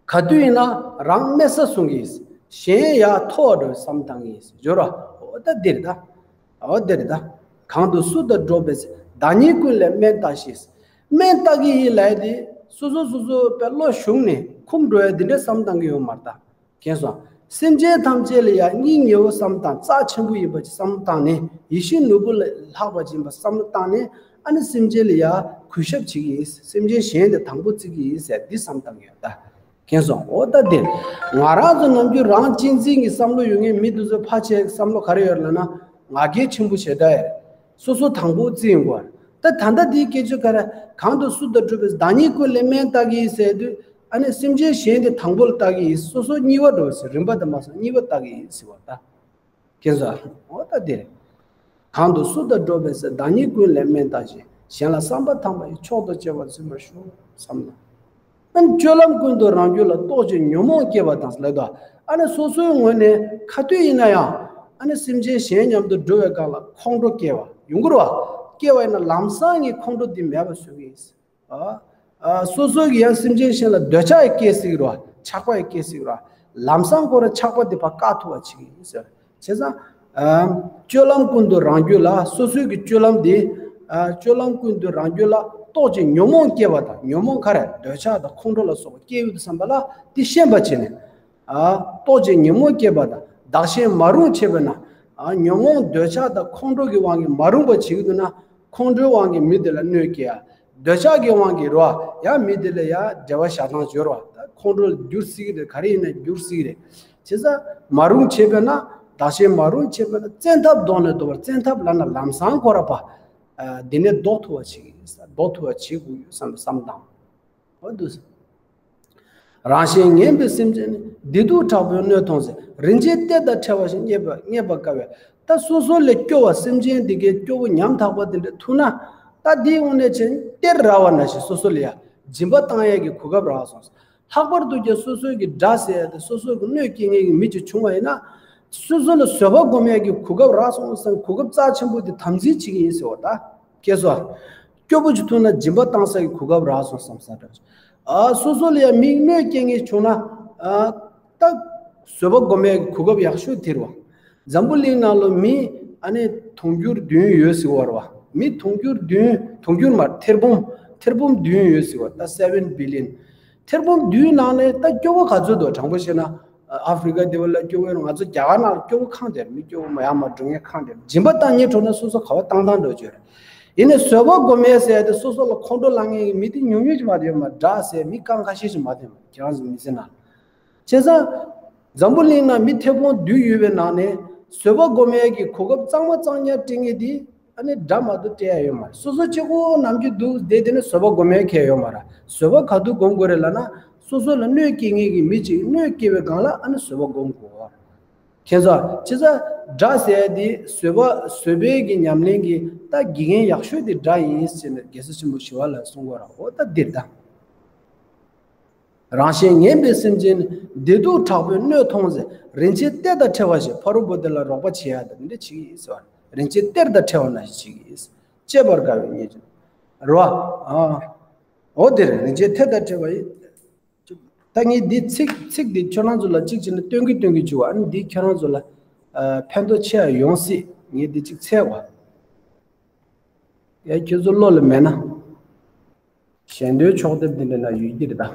ག་དུས་ཡིན་ན་རང་དམན་ས་བཟུང་གི་ཡིན། གཞན་ཡར་མཐོ་བ་འགྲོ་བའི་བསམ་བཏང་གི་ཡིན། སྦྱོར་བ། འོ་ད་འདིར་ད། འོ་འདིར་ད། གང་དུ་སུ་དང་འགྲོགས་པའི་ཚེ། བདག་ཉིད་ཀུན་ལས་དམན་བལྟ་ཞིག་དམན་བལྟ་གི་ཡིན་ལབ་ཡ་དེ། སོ་སོ་སོ་སོ་པའི་བློ་ཞུགས་ནས་འཁུམས་འགྲོ་ཡ་འདི་འདྲའི་བསམ་བཏང་གི་ཡོད་མ་རེད་ད། མཁྱེན་སོང་། སེམས་ཅན་ཐམས་ཅད་ལ་ཡང་སྙིང་ཉེ་བོ་བསམ་བཏང་། རྩ་ཆེན་པོ་ཡིན་པ་ཅིག་བསམ་བློ་བཏང་ནས། ཡིད་བཞིན་ནོར་བུ་ལས་ལྷག་པ་ཅིག་ཡིན་པ་བསམ་བློ་བཏང་ནས། ཨ་ནི་སེམས་ཅན་ལ་ཡང་གུས་ཞབས་བྱེད་ཀྱི་ཡིན། སེམས་ཅན་གཞན་དེ་དང་པོ་བརྩི་གི་ཡིན་ཟེར་འདི་བསམ་བཏང་གི་ཡོད་ད། མཁྱེན་སོང་། འོ་ད་དེ། ང་རང་ཚོ་ནམ་རྒྱུན་རང་གཅེས་འཛིན་གྱི་བསམ་བློ་ཡོད་མཁན་མི་དེ་ཚོ་ཕལ་ཆེར་བསམ་བློ་ག་རེ་ཡོད་ལབ་ན། ང་རྒྱལ་ཆེན་པོ་ཞེ་དྲག་ཡོད། སོ་སོ་དང་པོ་བརྩི་ཡོང་གི་ཡོད་རེད། ད་ད་ལྟ་དེའི་སྐད་ཆ་ག་རེ། གང་དུ་སུ་དང་འགྲོགས་པའི་ཚེ། བདག་ཉིད་ཀུན་ལས་དམན་བལྟ་གི་ཡིན་ཟེར་དུས། ཨ་ནི་སེམས་ཅན་གཞན་དེ་དང་པོ་ལ་བལྟ་གི་ཡིན། སོ་སོ་གཉིས་པ་འགྲོ་ཟེར། རིམ་པ་དེ་མ་སོང་། གཉིས་པ་བལྟ་གི་ཡིན་ཟེར་བ་ད། མཁྱེན་སོང་། འོ་ད་དེ་རེད། གང་དུ་སུ་དང་འགྲོགས་པའི་ཚེ། བདག་ཉིད་ཀུན་ལས་དམན་བལྟ་ཞིང་། གཞན་ལ་བསམ་པ་ཐམས་ཅད་ཀྱིས། མཆོག་ཏུ་གཅེས་པར་འཛིན་པར་ཞུ། བསམ་ན། ཨ་ནི་སྤྱོད་ལམ་ཀུན་ཏུ་རང་རྒྱུད་ལ། རྟོག་ཅིང་ཉོན་མོངས་སྐྱེས་པ་དང་ལབ་དུས། ཨ་ནི་སོ་སོའི་ངོས་ནས་ག་དུས་ཡིན་ན་ཡང་། ཨ་ནི་སེམས་ཅན་གཞན་མཉམ་དུ་འགྲོ་བའི་སྒང་ལ་ཁོང་ཁྲོ་སྐྱེ་བ་ཡོང་གི་རེད་བ། སྐྱེ་བ་ཡིན་ན་ལམ་སང་ངས་ཁོང་ཁྲོ་འདི་མེད་པ་བཟོ་གི་ཡིན། ཨ། ཨ། སོ་སོ་གི་ཡང་སེམས་ཅན་གཞན་ལ་འདོད་ཆགས་ཡང་སྐྱེ་སྲིད་ཀྱི་རེད་བ། ཆགས་པ་ཡང་སྐྱེ་སྲིད་ཀྱི་རེད་བ། ལམ་སང་ཁོ་རང་ཆགས་པ་འདི་ཕར་བཀག་ཐུབ་པ་བྱེད་ཀྱི་ཡིན་ཟེར། བྱས་ཙང་། ཨ། སྤྱོད་ལམ་ཀུན་ཏུ་རང་རྒྱུད་ལ། སོ་སོའི་གི་སྤྱོད་ལམ་འདི། ཨ། སྤྱོད་ལམ་ཀུན་ཏུ་རང་རྒྱུད་ལ། རྟོག་ཅིང་ཉོན་མོངས་སྐྱེས་པ་དང་། ཉོན་མོངས་ག་རེ། འདོད་ཆགས་དང་ཁོང་ཁྲོ་ལ་སོགས་པ་སྐྱེ་ཡོང་དུས་ཙམ་པ་ལ་འདི་ཤེས་པ་བྱས་ནས། ཨ། རྟོག་ཅིང་ཉོན་མོངས་སྐྱེས་པ་དང་། བདག་གཞན་མ་རུངས་བྱེད་པས་ན། ཨ། ཉོན་མོངས་འདོད་ཆགས་དང་ཁོང་ཁྲོ་གི་དབང་གིས་མ་རུངས་པ་བྱེད་ཀྱི་འདུག་ན། ཁོང་ཁྲོའི་དབང་གིས་མི་དེ་ལ་གནོད་སྐྱེལ་ཡ། འདོད་ཆགས་ཀྱི་དབང་གིས་རོ། ཡང་མི་དེ་ལ་ཡ་འབྲེལ་བ་བཞག་སྟངས་སྦྱོར་བ། ད་ཁོང་ཁྲོ་ལ་འགྱུར་སྲིད་ཀྱི་རེད། ག་རེ་ཡིན་ན་འགྱུར་སྲིད་ཀྱི་རེད། བྱས་ཙང་མ་རུངས་བྱེད་པས་ན། བདག་གཞན་མ་རུངས་བྱེད་པས་ན། བཙན་ཐབས་གདོང་ནས་བཟློག་པར། བཙན་ཐབས་ལབ་ན་ལམ་སང་ཁོ་ར་པ། ཨ། འདི་ནས་ལྡོག་ཐུབ་པ་བྱེད་ཀྱི་ཡིན། ལྡོག་ཐུབ་པ་བྱེད་དགོས་ཡོད་བསམ་བསམ་དང་། འོ་འདུག་སེ། རང་གཞན་ངན་པའི་སེམས་ཅན་ནི། བདེ་སྡུག་དྲག་པོས་གནོད་མཐོང་ཚེ། རིན་ཆེན་གཏེར་དང་ཕྲལ་བ་བཞིན། རྙེད་པ་རྙེད་པར་དཀའ་བས། ད་སོ་སོ་ལས་སྐྱོ་བ། སེམས་ཅན་འདི་གའི་སྐྱོ་བོ་ཉམ་ཐག་པ་འདི་འདྲ་ཐུག་ན། ད་འདིའི་དངོས་གནས་བྱས་ན་གཏེར་རག་པ་ནང་བཞིན། སོ་སོ་ལ་ཡ་སྦྱིན་པ་བཏང་ཡས་ཀྱི་གོ་སྐབས་རག་སོང་། ལྷག་པར་དུ་ཀྱང་སོ་སོའི་གི་དགྲ་ཟེར་ཡ་དེ། སོ་སོའི་གི་གནོད་སྐྱེལ་མཁན་གྱི་མི་ཅིག་བྱུང་བ་ཡིན་ན། སོ་སོ་ལ་བཟོད་པ་སྒོམ་ཡས་ཀྱི་གོ་སྐབས་རག་སོང་བསམ། གོ་སྐབས་རྩ་ཆེན་པོ་དེ་དམ་འཛིན་བྱེད་ཀྱི་ཡིན་ཟེར་བ་ད། སྐྱེས་སོ། སྐྱོ་པོ་ཅིག་ཐུག་ན་སྦྱིན་པ་བཏང་ས་གི་གོ་སྐབས་རག་སོང་བསམ་ས་འདྲ། ཨ་སོ་སོ་ལ་ཡང་མིག་གནོད་སྐྱེལ་མཁན་བྱུང་ན། ཨ་ད་བཟོད་པ་སྒོམ་ཡས་ཀྱི་གོ་སྐབས་ཡག་ཤོས་དེ་རེད་བ། འཛམ་བུ་གླིང་ནང་ལ་མི་ཨ་ནི་དུང་ཕྱུར་བདུན་ཡོད་ཟེར་བ་རེད་བ། མི་དུང་ཕྱུར་བདུན་དུང་ཕྱུར་མ་ཐེར་འབུམ་ཐེར་འབུམ་བདུན་ཡོད་ཟེར་བ། ད་seven billion། ཐེར་འབུམ་བདུན་ནང་ནས་ད་སྐྱོ་པོ་ག་ཚོད་འདུག་དྲང་པོ་བཤད་ན། ཨ་ཧྥི་རི་ཀ་དེ་བ་ལ་སྐྱོ་པོ་ཡོད། ང་ཚོ་རྒྱ་གར་ནང་ལ་སྐྱོ་པོ་གང་དེར་མི་སྐྱོ་པོ་མ་ཡར་མར་འགྲོ་མཁན་གང་དེར་སྦྱིན་པ་བཏང་མཁན་འགྲོ་ན་སོ་སོ་ག་བ་བཏང་བཏང་འགྲོ་རྒྱུ་རེད། ཡིན་ནའི་བཟོད་པ་སྒོམ་ཡས་ཟེར་ཡ་དེ་སོ་སོ་ལ་ཁོང་ཁྲོ་ལངས་མཁན་གྱི་མི་དེ་ཉུང་ཉུང་ཅིག་མ་གཏོགས་ཡོད་མ་རེད། དྲག་ཟེར་མི་རྐང་ཁ་ཤས་ཤིག་མ་གཏོགས་ཡོད་མ་རེད། ཁྱེད་རང་ཚོ་མི་ཚེ་ནང་། བྱས་ཙང་། འཛམ་བུ་གླིང་ནང་མི་ཐེར་འབུམ་བདུན་ཡོད་པའི་ནང་ནས་བཟོད་པ་སྒོམ་ཡས་ཀྱི་གོ་སྐབས་གཙང་མ་གཙང་རྐྱང་སྤྲད་མཁན་དེ་ཨ་ནི་འདྲ་མ་གཏོགས་སྤྲད་ཡ་ཡོད་མ་རེད། སོ་སོ་གཅིག་པོ་ནམ་རྒྱུན་འདུག་བསྡད་དེ་ནི་བཟོད་པ་སྒོམ་ཡས་ཁེལ་ཡོད་མ་རེད། བཟོད་པ་ག་དུས་སྒོམ་དགོས་རེད་ལབ་ན། སོ་སོ་ལ་གནོད་སྐྱེལ་མཁན་གྱི་མི་གཅིག་གནོད་སྐྱེལ་བའི་སྒང་ལ་ཨ་ནི་བཟོད་པ་སྒོམ་དགོས། ཁྱེད་ཚོ་ཅི་ཚ་དགྲ་ཟེར་ཡ་དེ་བཟོད་པ་བཟོད་པའི་གི་ཉམས་ལེན་གྱི་ད་དགེ་རྒན་ཡག་ཤོས་དེ་དགྲ་ཡིན་ཟེར་ནས་རྒྱལ་སྲས་ཆེན་པོ་ཞི་བ་ལྷས་གསུང་གི་ཡོད་རེད། འོ་ད་འདིར་ད། རང་གཞན་ངན་པའི་སེམས་ཅན་བདེ་སྡུག་དྲག་པོས་གནོད་མཐོང་ཚེ། རིན་ཆེན་གཏེར་དང་ཕྲལ་བ་ཞིག་ཕ་རོལ་པོ་དེ་ལ་རོགས་པ་བྱེད་ཡ་དང་འདི་འདྲ་བྱེད་ཀྱི་ཡིན་ཟེར་བ། རིན་ཆེན་གཏེར་དང་ཕྲལ་བ་ནང་བཞིན་བྱེད་ཀྱི་ཡིན། གཅེས་པར་དཀའ་བའི་ཉེས་ཅན། རེད་བ། ཨ། འོ་དེ་རེད། རིན་ཆེན་གཏེར་དང་ཕྲལ་བ་ཡིན། ད་ངས་འདི་ཚིག་ཚིག་འདི་ཁྱོད་རང་ཚོ་ལ་གཅིག་བྱས་ན་སྟོན་གི་སྟོན་གི་བྱུང་བ། ཨ་ནི་འདི་ཁྱོད་རང་ཚོ་ལ་ཨ་ཕན་ཐོགས་ཆེ་བ་ཡོང་སྲིད། ངས་འདི་གཅིག་འཚལ་བ། ཡ་ཁྱོད་ཚོ་བློ་ལ་མེད་ན། གཞན་དོན་ཕྱོགས་བསྡེབས་འདི་འདྲ་ན་ཡོད་ཀྱི་རེད་ད།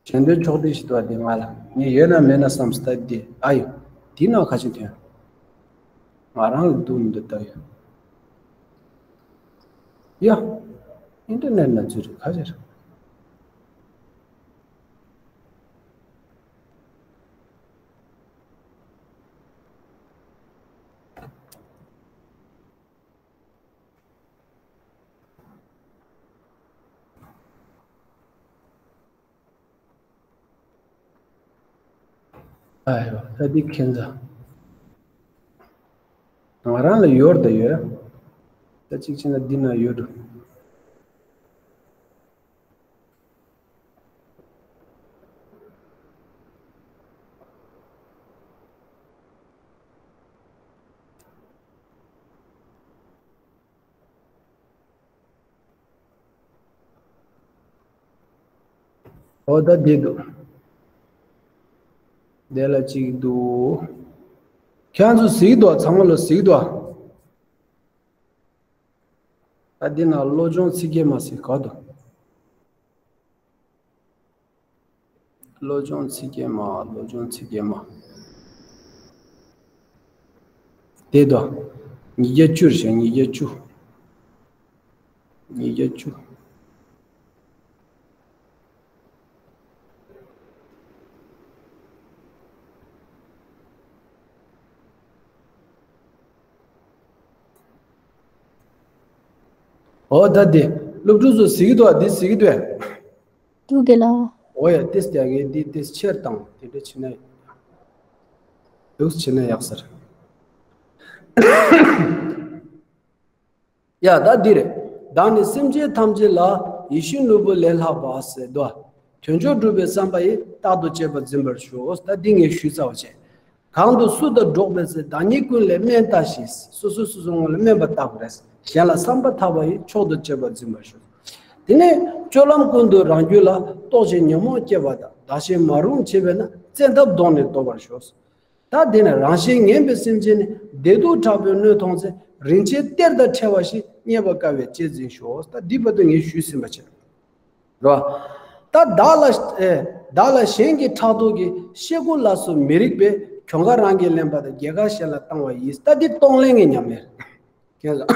གཞན་དོན་ཕྱོགས་བསྡེབས་ཞིག་འདུག་བ། འདི་ང་ལ་ངས་ཡོད་ན་མེད་ན་བསམ་སྟེ་འདི་ཨ་ཡོ། འདི་ནང་ཁ་ཆེ་ཐོན། ང་རང་ལ་སྡུག་མི་འདུག་ད་ཡོ། ཡ། ཨིན་ཊར་ནེཊ་ན་འཛུལ་རེད་ག་ཟེར། ཨ་ཡོ། ད་འདི་ཁྱེད་ཚོ། ང་རང་ལ་ཡོད་ད་ཡོད། ད་གཅིག་བྱས་ན་འདི་ན་ཡོད་འགྲོ། འོ་ད་འདི་འདུག་འདི་ལ་གཅིག་འདུག་ཁྱེད་ཚོ་གཟིགས་འདུག་ཚང་མ་ལ་གཟིགས་འདུག་ད་འདི་ན་བློ་སྦྱོང་ཚིག་བརྒྱད་མ་ཟེར་ག་འདུག་བློ་སྦྱོང་ཚིག་བརྒྱད་མ། བློ་སྦྱོང་ཚིག་བརྒྱད་མ། དེ་དང་། ཉིས་བརྒྱ་བཅུ་རེད་བཞག་ཉིས་བརྒྱ་བཅུ། ཉིས་བརྒྱ་བཅུ། འོ་ད་དེ། སློབ་ཕྲུག་ཚོ་གཟིགས་འདུག་འདི་གཟིགས་འདུག་འདུག་གི་ལ། འོ་ཡ་ཏིས་རྒྱག་གི་འདི་ཏིས་ཆེར་བཏང་དེ་འདྲ་བྱེད་ན། འདུག་བྱེད་ན་ཡག་ཟེར། ཡ་ད་འདི་རེད། བདག་ནི་སེམས་ཅན་ཐམས་ཅད་ལ། ཡིད་བཞིན་ནོར་བུ་ལས་ལྷག་པ་ཟེར་དོ། དོན་མཆོག་སྒྲུབ་པའི་བསམ་པ་ཡིས། རྟག་ཏུ་གཅེས་པར་འཛིན་པར་ཞུ། ད་འདི་ངས་ཞུས་ཚར་བ་བྱས། གང་དུ་སུ་དང་འགྲོགས་པའི་ཚེ། བདག་ཉིད་ཀུན་ལས་དམན་བལྟ་ཞིང་། སོ་སོ་སོ་སོ་ངོ་ལ་དམན་པ་བལྟ་དགོས་རེད། གཞན་ལ་བསམ་པ་ཐག་པ་ཡིས། མཆོག་ཏུ་གཅེས་པར་འཛིན་པར་ཞུ། དེ་ནས་སྤྱོད་ལམ་ཀུན་ཏུ་རང་རྒྱུད་ལ། རྟོག་ཅིང་ཉོན་མོངས་སྐྱེས་པ་དང་། བདག་གཞན་མ་རུངས་བྱེད་པས་ན། བཙན་ཐབས་གདོང་ནས་བཟློག་པར་ཞུ། ད་དེ་ནས་རང་གཞན་ངན་པའི་སེམས་ཅན་ནི། བདེ་སྡུག་དྲག་པོས་གནོད་མཐོང་ཚེ། རིན་ཆེན་གཏེར་དང་ཕྲལ་བ་ཞིག་རྙེད་པར་དཀའ་བས་གཅེས་འཛིན་ཤོག་ད་འདི་བར་དུ་ངས་ཞུས་ཟིན་པ་བྱས། རོ། ད་བདག་ལ་ཨེ། བདག་ལ་གཞན་གྱི་ཕྲག་དོག་གིས། ཤེལ་སྒོ་ལ་སོགས་མི་རིགས་པས། གྱོང་ཁ་རང་གིས་ལེན་པ་དང་། རྒྱལ་ཁ་གཞན་ལ་བཏང་བ་ཡིས། ད་འདི་གཏོང་ལེན་གྱི་ཉམས་ལེན། ཁྱེད་ཚོ།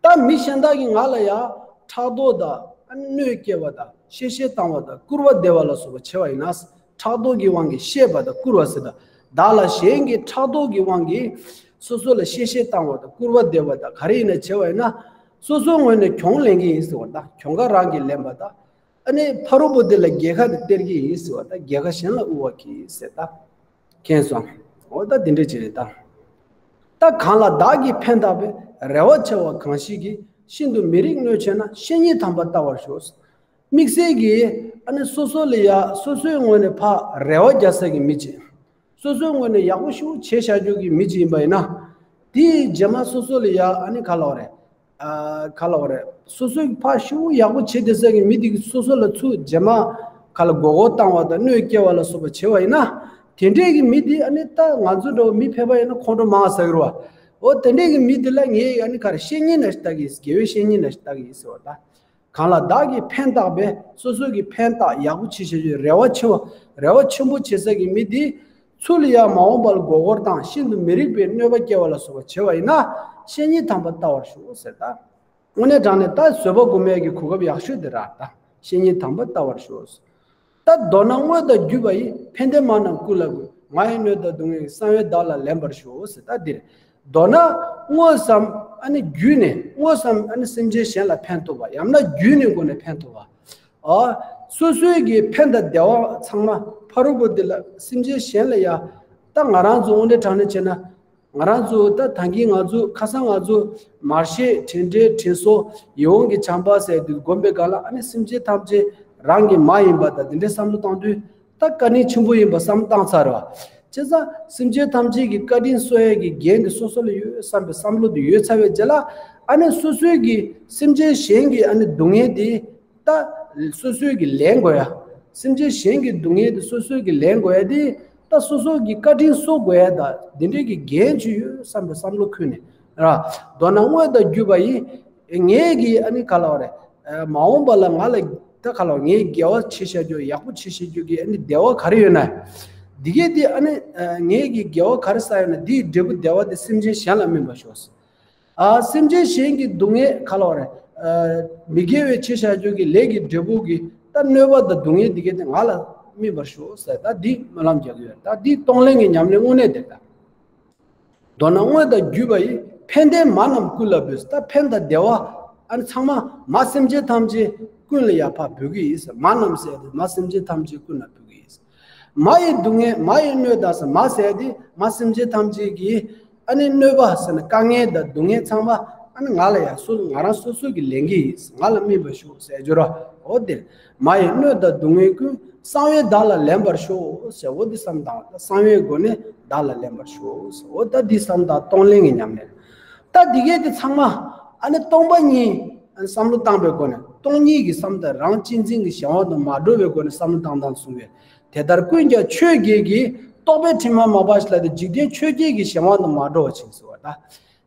ད་མི་གཞན་དག་གིས་ང་ལ་ཡ་ཕྲག་དོག་དང་གནོད་སྐྱེལ་བ་དང་གཤེ་གཤེ་བཏང་བ་དང་སྐུར་བ་འདེབས་པ་ལ་སོགས་པ་བྱས་པ་ཡིན་ན། ཕྲག་དོག་གི་དབང་གིས་གཤེ་བ་དང་སྐུར་བ་ཟེར་ད། བདག་ལ་གཞན་གྱིས་ཕྲག་དོག་གི་དབང་གིས་སོ་སོ་ལ་གཤེ་གཤེ་བཏང་བ་དང་སྐུར་བ་འདེབས་པ་དང་ག་རེ་ཡིན་ན་བྱས་པ་ཡིན་ན། སོ་སོའི་ངོས་ནས་གྱོང་ལེན་གྱི་ཡིན་ཟེར་བ་དང་གྱོང་ཁ་རང་གིས་ལེན་པ་དང་། ཨ་ནི་ཕ་རོལ་པོ་དེ་ལ་རྒྱལ་ཁ་དེ་སྟེར་གྱི་ཡིན་ཟེར་བ་དང་རྒྱལ་ཁ་གཞན་ལ་དབུལ་བ་གྱིས་ཟེར་ད། མཁྱེན་སོང་། འོ་ད་དེ་འདྲ་ཅིག་རེད་ད། ད་གང་ལ་བདག་གིས་ཕན་བཏགས་པའི། རེ་བ་ཆེ་བ་གང་ཞིག་གིས། ཤིན་ཏུ་མི་རིགས་གནོད་བྱེད་ན། བཤེས་གཉེན་དམ་པ་བལྟ་བར་ཞོག་དམིགས་བསལ་གྱིས་ ཨ་ནི་སོ་སོ་ལ་ཡ་སོ་སོའི་ངོས་ནས་ཕར་རེ་བ་རྒྱག་ས་གི་མི་ཅིག་སོ་སོའི་ངོས་ནས་ཡག་པོ་ཞེ་པོ་བྱས་བཞག་རྒྱུ་གི་མི་ཅིག་ཡིན་པ་ཡིན་ན། དེའི་རྗེས་མ་སོ་སོ་ལ་ཡ་ཨ་ནི་ག་ལབ་རེད། ཨ། ག་ལབ་རེད། སོ་སོའི་ཕར་ཞེ་པོ་ཡག་པོ་བྱེད་བསྡད་ས་གི་མི་དེ་གིས་སོ་སོ་ལ་ཚུར་རྗེས་མ་ག་ལབ་མགོ་སྐོར་བཏང་བ་དང་གནོད་སྐྱེལ་བ་ལ་སོགས་པ་བྱས་པ་ཡིན་ན། དེ་འདྲས་ཀྱི་མི་དེ་ཨ་ནི་ད་ང་ཚོ་འདྲ་བོ་མི་ཕལ་པ་ཡིན་ན་ཁོང་ཁྲོ་མང་ཟ་གི་རེད་བ། འོ་དེ་འདྲས་ཀྱི་མི་དེ་ལ་ངས་ཨ་ནི་ག་རེ་བཤེས་གཉེན་ལ་ཞིག་ལྟ་གི་ཡིན། དགེ་བའི་བཤེས་གཉེན་ལ་ཞིག་ལྟ་གི་ཡིན་ཟེར་བ་ད། གང་ལ་བདག་གིས་ཕན་བཏགས་པས། སོ་སོ་གིས་ཕན་བཏགས་ཡག་པོ་བྱེད་བྱེད་ཀྱི་རེ་བ་ཆེ་བ། རེ་བ་ཆེན་པོ་བྱེད་ས་གི་མི་དེ། ཚུར་ལ་ཡང་མ་འོངས་པ་ལ་མགོ་སྐོར་དང་ཤིན་ཏུ་མི་རིགས་པའི་གནོད་པ་སྐྱེལ་བ་ལ་སོགས་པ་བྱེད་པ་ཡིན་ན། བཤེས་གཉེན་དམ་པ་བལྟ་བར་ཞོག་ཟེར་ད། དངོས་གནས་དྲང་གནས་ད་བཟོད་པ་སྒོམ་ཡས་ཀྱི་གོ་སྐབས་ཡག་ཤོས་དེ་རེད་ད། བཤེས་གཉེན་དམ་པ་བལྟ་བར་ཞོག་ཟེར། ད་མདོར་ན་དངོས་དང་བརྒྱུད་པ་ཡི། ཕན་བདེ་མ་རྣམས་ཀུན་ལ་ཀུན། ང་ཡི་གནོད་དང་སྡུག་བསྔལ་གྱི། གསང་བས་བདག་ལ་ལན་པར་ཞུའོ་ཟེར་ད་འདིར། མདོར་ན་དངོས་སམ་ཨ་ནི་བརྒྱུད་ནས། དངོས་སམ་ཨ་ནི་སེམས་ཅན་གཞན་ལ་ཕན་ཐོགས་པ། ཡང་ན་བརྒྱུད་ནས་སྒོ་ནས་ཕན་ཐོགས་པ། ཨ། སོ་སོའི་གི་ཕན་དང་བདེ་བ་ཚང་མ་ཕ་རོལ་པོ་འདི་ལ་སེམས་ཅན་གཞན་ལ་ཡ། ད་ང་རང་ཚོ་དངོས་གནས་དྲང་གནས་བྱས་ན། ང་རང་ཚོ་ད་ད་གིན་ང་ཚོ་ཁ་སང་ང་ཚོ་མར་ཤེས་དྲིན་དྲན་དྲིན་གཟོ་ཡིད་འོང་གི་བྱམས་པ་ཟེར་དུས་སྒོམ་པའི་སྒང་ལ་ཨ་ནི་སེམས་ཅན་ཐམས་ཅད་རང་གི་མ་ཡིན་པ་དང་དེ་འདྲའི་བསམ་བློ་བཏང་དུས། ད་བཀའ་དྲིན་ཆེན་པོ་ཡིན་པ་བསམ་བློ་བཏང་ཚར་བ། བྱས་ཙང་སེམས་ཅན་ཐམས་ཅད་ཀྱི་བཀའ་དྲིན་གསོ་ཡས་ཀྱི་འགན་དེ་སོ་སོ་ལ་ཡོད་བསམ་པའི་བསམ་བློ་དེ་ཡོད་ཚར་བའི་རྗེས་ལ། ཨ་ནི་སོ་སོའི་གི་སེམས་ཅན་གཞན་གྱི་ཨ་ནི་སྡུག་བསྔལ་དེ་ད་སོ་སོའི་གི་ལེན་དགོས་ཡ། སེམས་ཅན་གཞན་གྱི་སྡུག་བསྔལ་དེ་སོ་སོའི་གི་ལེན་དགོས་ཡ་དེ། ད་སོ་སོ་གི་བཀའ་དྲིན་གསོ་དགོས་ཡ་ད་དེ་འདྲའི་གི་འགན་ཅིག་ཡོད་བསམ་པའི་བསམ་བློ་འཁོར་ནས་ར། མདོར་ན་དངོས་དང་བརྒྱུད་པ་ཡི། ངས་གི་ཨ་ནི་ག་ལབ་རེད། མ་འོངས་པ་ལ་ང་ལ་ད་ག་ལབ་ངས་དགེ་བ་བྱེད་བྱ་རྒྱུ། ཡག་པོ་བྱེད་བྱ་རྒྱུ་གི་ཨ་ནི་བདེ་བ་ག་རེ་ཡོད་ན། འདི་གས་དེ་ཨ་ནི་ངས་གི་དགེ་བ་ག་རེ་བསགས་ཡོད་ན། འདིའི་འབྲས་བུ་བདེ་བ་དེ་སེམས་ཅན་གཞན་ལ་སྨིན་པར་ཤོག་ཨ། སེམས་ཅན་གཞན་གྱི་སྡུག་བསྔལ་ག་ལབ་རེད། མི་དགེ་བའི་བྱེད་བྱ་རྒྱུ་གི་ལས་ཀྱི་འབྲས་བུ་གི་ད་གནོད་པ་དང་སྡུག་བསྔལ་འདི་གས་དེ་ང་ལ་སྨིན་པར་ཤོག་ཟེར་ད་འདི་སྨོན་ལམ་རྒྱག་གི་ཡོད། ད་འདི་གཏོང་ལེན་གྱི་ཉམས་ལེན་དངོས་གནས་དེ་ད། མདོར་ན་དངོས་དང་བརྒྱུད་པ་ཡི། ཕན་བདེ་མ་རྣམས་ཀུན་ལ་འབུལ། ད་ཕན་དང་བདེ་བ་ཨ་ནི་ཚང་མ་མ་སེམས་ཅན་ཐམས་ཅད་ཀུན་ལ་ཡར་ཕར་འབུལ་གྱི་ཡིན་ཟེར། མ་རྣམས་ཟེར་ཏེ་མ་སེམས་ཅན་ཐམས་ཅད་ཀུན་ལ་འབུལ་གྱི་ཡིན་ཟེར། མ་ཡི་སྡུག་བསྔལ་མ་ཡི་གནོད་དང་ཟེར། མ་ཟེར་ཏེ་མ་སེམས་ཅན་ཐམས་ཅད་ཀྱི་ཨ་ནི་གནོད་པ་ཟེར་ན་དཀའ་ངལ་དང་སྡུག་བསྔལ་ཚང་མ་ཨ་ནི་ང་ལ་ཡར་སོ་ང་རང་སོ་སོ་གི་ལེན་གྱི་ཡིན་ཟེར། ང་ལ་སྨིན་པར་ཞུ་ཟེར་སྦྱོར་བ། འོ་དེ། མ་ཡི་གནོད་དང་སྡུག་བསྔལ་ཀུན། གསང་བས་བདག་ལ་ལན་པར་ཤོག་ཟེར། འོ་འདི་བསམ་བཏང་། གསང་བའི་སྒོ་ནས་བདག་ལ་ལན་པར་ཤོག་ཟེར། འོ་ད་འདི་བསམ་བཏང་གཏོང་ལེན་གྱི་ཉམས་ལེན། ད་འདི་གས་དེ་ཚང་མ་ཨ་ནི་སྟོང་པ་ཉིད་བསམ་བློ་བཏང་པའི་སྒོ་ནས། སྟོང་ཉིད་ཀྱི་བསམ་བཏང་། རང་གཅེས་འཛིན་གྱི་གཞན་དབང་དུ་མ་འགྲོ་བའི་སྒོ་ནས་བསམ་བློ་བཏང་སྟངས་གསུངས་པས། དེ་ལྟར་ཀུན་ཀྱང་ཆོས་བརྒྱད་ཀྱིས། རྟོག་པའི་དྲི་མ་མ་སྦགས་ཞིག་ལ་དེ། འཇིག་རྟེན་ཆོས་བརྒྱད་ཀྱི་གཞན་དབང་དུ་མ་འགྲོ་བ་ཞིག་ཟེར་བ་ད།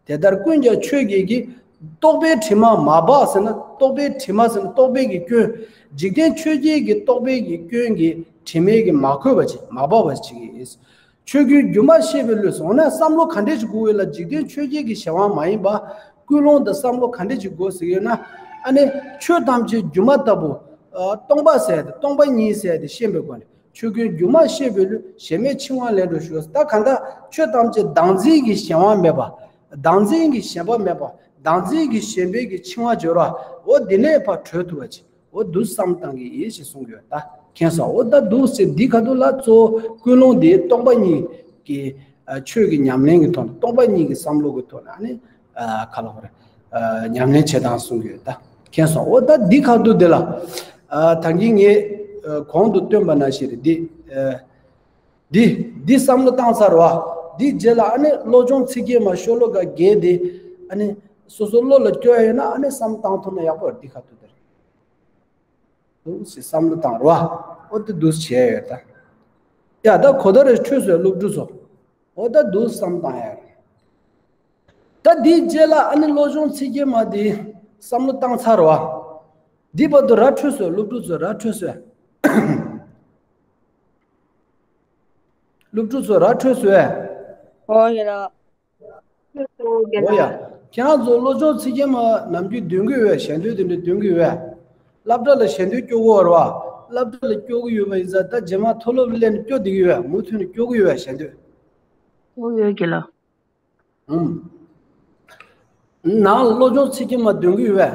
དེ་ལྟར་ཀུན་ཀྱང་ཆོས་བརྒྱད་ཀྱིས། རྟོག་པའི་དྲི་མ་མ་སྦགས་ཟེར་ན། རྟོག་པའི་དྲི་མ་ཟེར་ན་རྟོག་པའི་གི་སྐྱོན། འཇིག་རྟེན་ཆོས་བརྒྱད་ཀྱི་རྟོག་པའི་གི་སྐྱོན་གྱི་དྲི་མས་གི་མ་གོས་པ་ཅིག་མ་སྦགས་པ་ཅིག་ཡིན། ཆོས་ཀུན་སྒྱུ་མར་ཤེས་པའི་བློས་ཟེར། འོ་ན་བསམ་བློ་ག་འདྲས་ཅིག་དགོས་ཡོད་ལ། འཇིག་རྟེན་ཆོས་བརྒྱད་ཀྱི་གཞན་དབང་མ་ཡིན་པ། ཀུན་སློང་དང་བསམ་བློ་ག་འདྲས་ཅིག་དགོས་ཟེར་ཡོད་ན། ཨ་ནི་ཆོས་ཐམས་ཅད་སྒྱུ་མ་ལྟ་བུ། ཨ། སྟོང་པ་ཟེར་ཏེ་སྟོང་པ་ཉིད་ཟེར་ཏེ་ཤེས་པའི་སྒོ་ནས། ཆོས་ཀུན་སྒྱུ་མར་ཤེས་པའི་བློས། གཞན་མེད་འཆིང་བ་ལས་འགྲོ་ཞུ། ད་གང་ལྟར་ཆོས་ཐམས་ཅད་བདག་འཛིན་གྱི་གཞན་དབང་མེད་པ། བདག་འཛིན་གྱི་ཞེན་པ་མེད་པ། བདག་འཛིན་གྱི་ཞེན་པའི་གི་འཆིང་བ་སྦྱོར་བ། འོ་འདི་ནས་ཕར་གྲོལ་ཐུབ་པ་ཅིག་འོ་འདུག་བསམ་བཏང་གི་ཡིན་ཞེས་གསུང་གི་ཡོད་ད། མཁྱེན་སོང་། འོ་ད་འདུག་ཟེར་འདི་ཁ་ཐུག་ལ་གཙོ་བོ་ཀུན་སློང་འདི་སྟོང་པ་ཉིད་ཀྱི། ཨ། ཆོས་ཀྱི་ཉམས་ལེན་གྱི་ཐོག་ནས། སྟོང་པ་ཉིད་ཀྱི་བསམ་བློ་གི་ཐོག་ནས། ཨ་ནི། ཨ། ག་ལབ་དགོས་རེད། ཨ། ཉམས་ལེན་བྱེད་སྟངས་གསུང་གི་ཡོད་ད། མཁྱེན་སོང་། འོ་ད་འདི་ཁ་ཐུག་འདི་ལ། ཨ། ད་གིན་ངས། ཨ། གོང་དུ་བཏོན་པ་ནང་བཞིན་རེད་འདི། ཨ། འདི་འདི་བསམ་བློ་བཏང་ཚར་བ། འདི་རྗེས་ལ་ཨ་ནི་བློ་སྦྱོང་ཚིག་བརྒྱད་མ་ཤོ་ལོ་ཀ་བརྒྱད་དེ་ཨ་ནི་སོ་སོ་བློ་ལ་སྐྱོར་ཡ་ཡོད་ན། ཨ་ནི་བསམ་བློ་བཏང་ཐུབ་ན་ཡག་པོ་རེད། འདི་ཁ་ཐུག་དེ་རེད། འདུག་སེ་བསམ་བློ་བཏང་རོགས། འོ་དེ་འདུག་སེ་བྱས་ཡོད་ད། ཡ་ད་གོ་ད་རེ་འཕྲོས་སོང་། སློབ་ཕྲུག་ཚོ། འོ་ད་འདུག་སེ་བསམ་བློ་བཏང་ཡ་རེད། ད་འདིའི་རྗེས་ལ་ཨ་ནི་བློ་སྦྱོང་ཚིག་བརྒྱད་མ་དེ་བསམ་བློ་བཏང་ཚར་བ། འདི་བར་དུ་ར་འཕྲོས་སོང་། སློབ་ཕྲུག་ཚོ་ར་འཕྲོས་སོང་། སློབ་ཕྲུག་ཚོ་ར་འཕྲོས་སོང་། ཨོ་ཡ་ར། འོ་ཡ། ཁྱེད་རང་ཚོ་བློ་སྦྱོང་ཚིག་བརྒྱད་མ་ནམ་རྒྱུན་འདོན་གྱི་ཡོད། ཞལ་འདོན་དེ་འདྲ་འདོན་གྱི་ཡོད། སློབ་གྲྭ་ལ་ཞལ་འདོན་སྐྱོར་གྱི་ཡོད་རེད་བ། སློབ་གྲྭ་ལ་སྐྱོར་གྱི་ཡོད་པ་ཡིན་ཙང་། ད་རྗེས་མ་མཐོ་སློབ་སླེབས་ནས་སྐྱོར་བསྡད་ཀྱི་ཡོད། མུ་མཐུད་ནས་སྐྱོར་གྱི་ཡོད་ཞལ་འདོན། ཨོ་ཡ་རྒན་ལགས། ཨུམ། ནང་ལ་བློ་སྦྱོང་ཚིག་བརྒྱད་མ་འདོན་གྱི་ཡོད།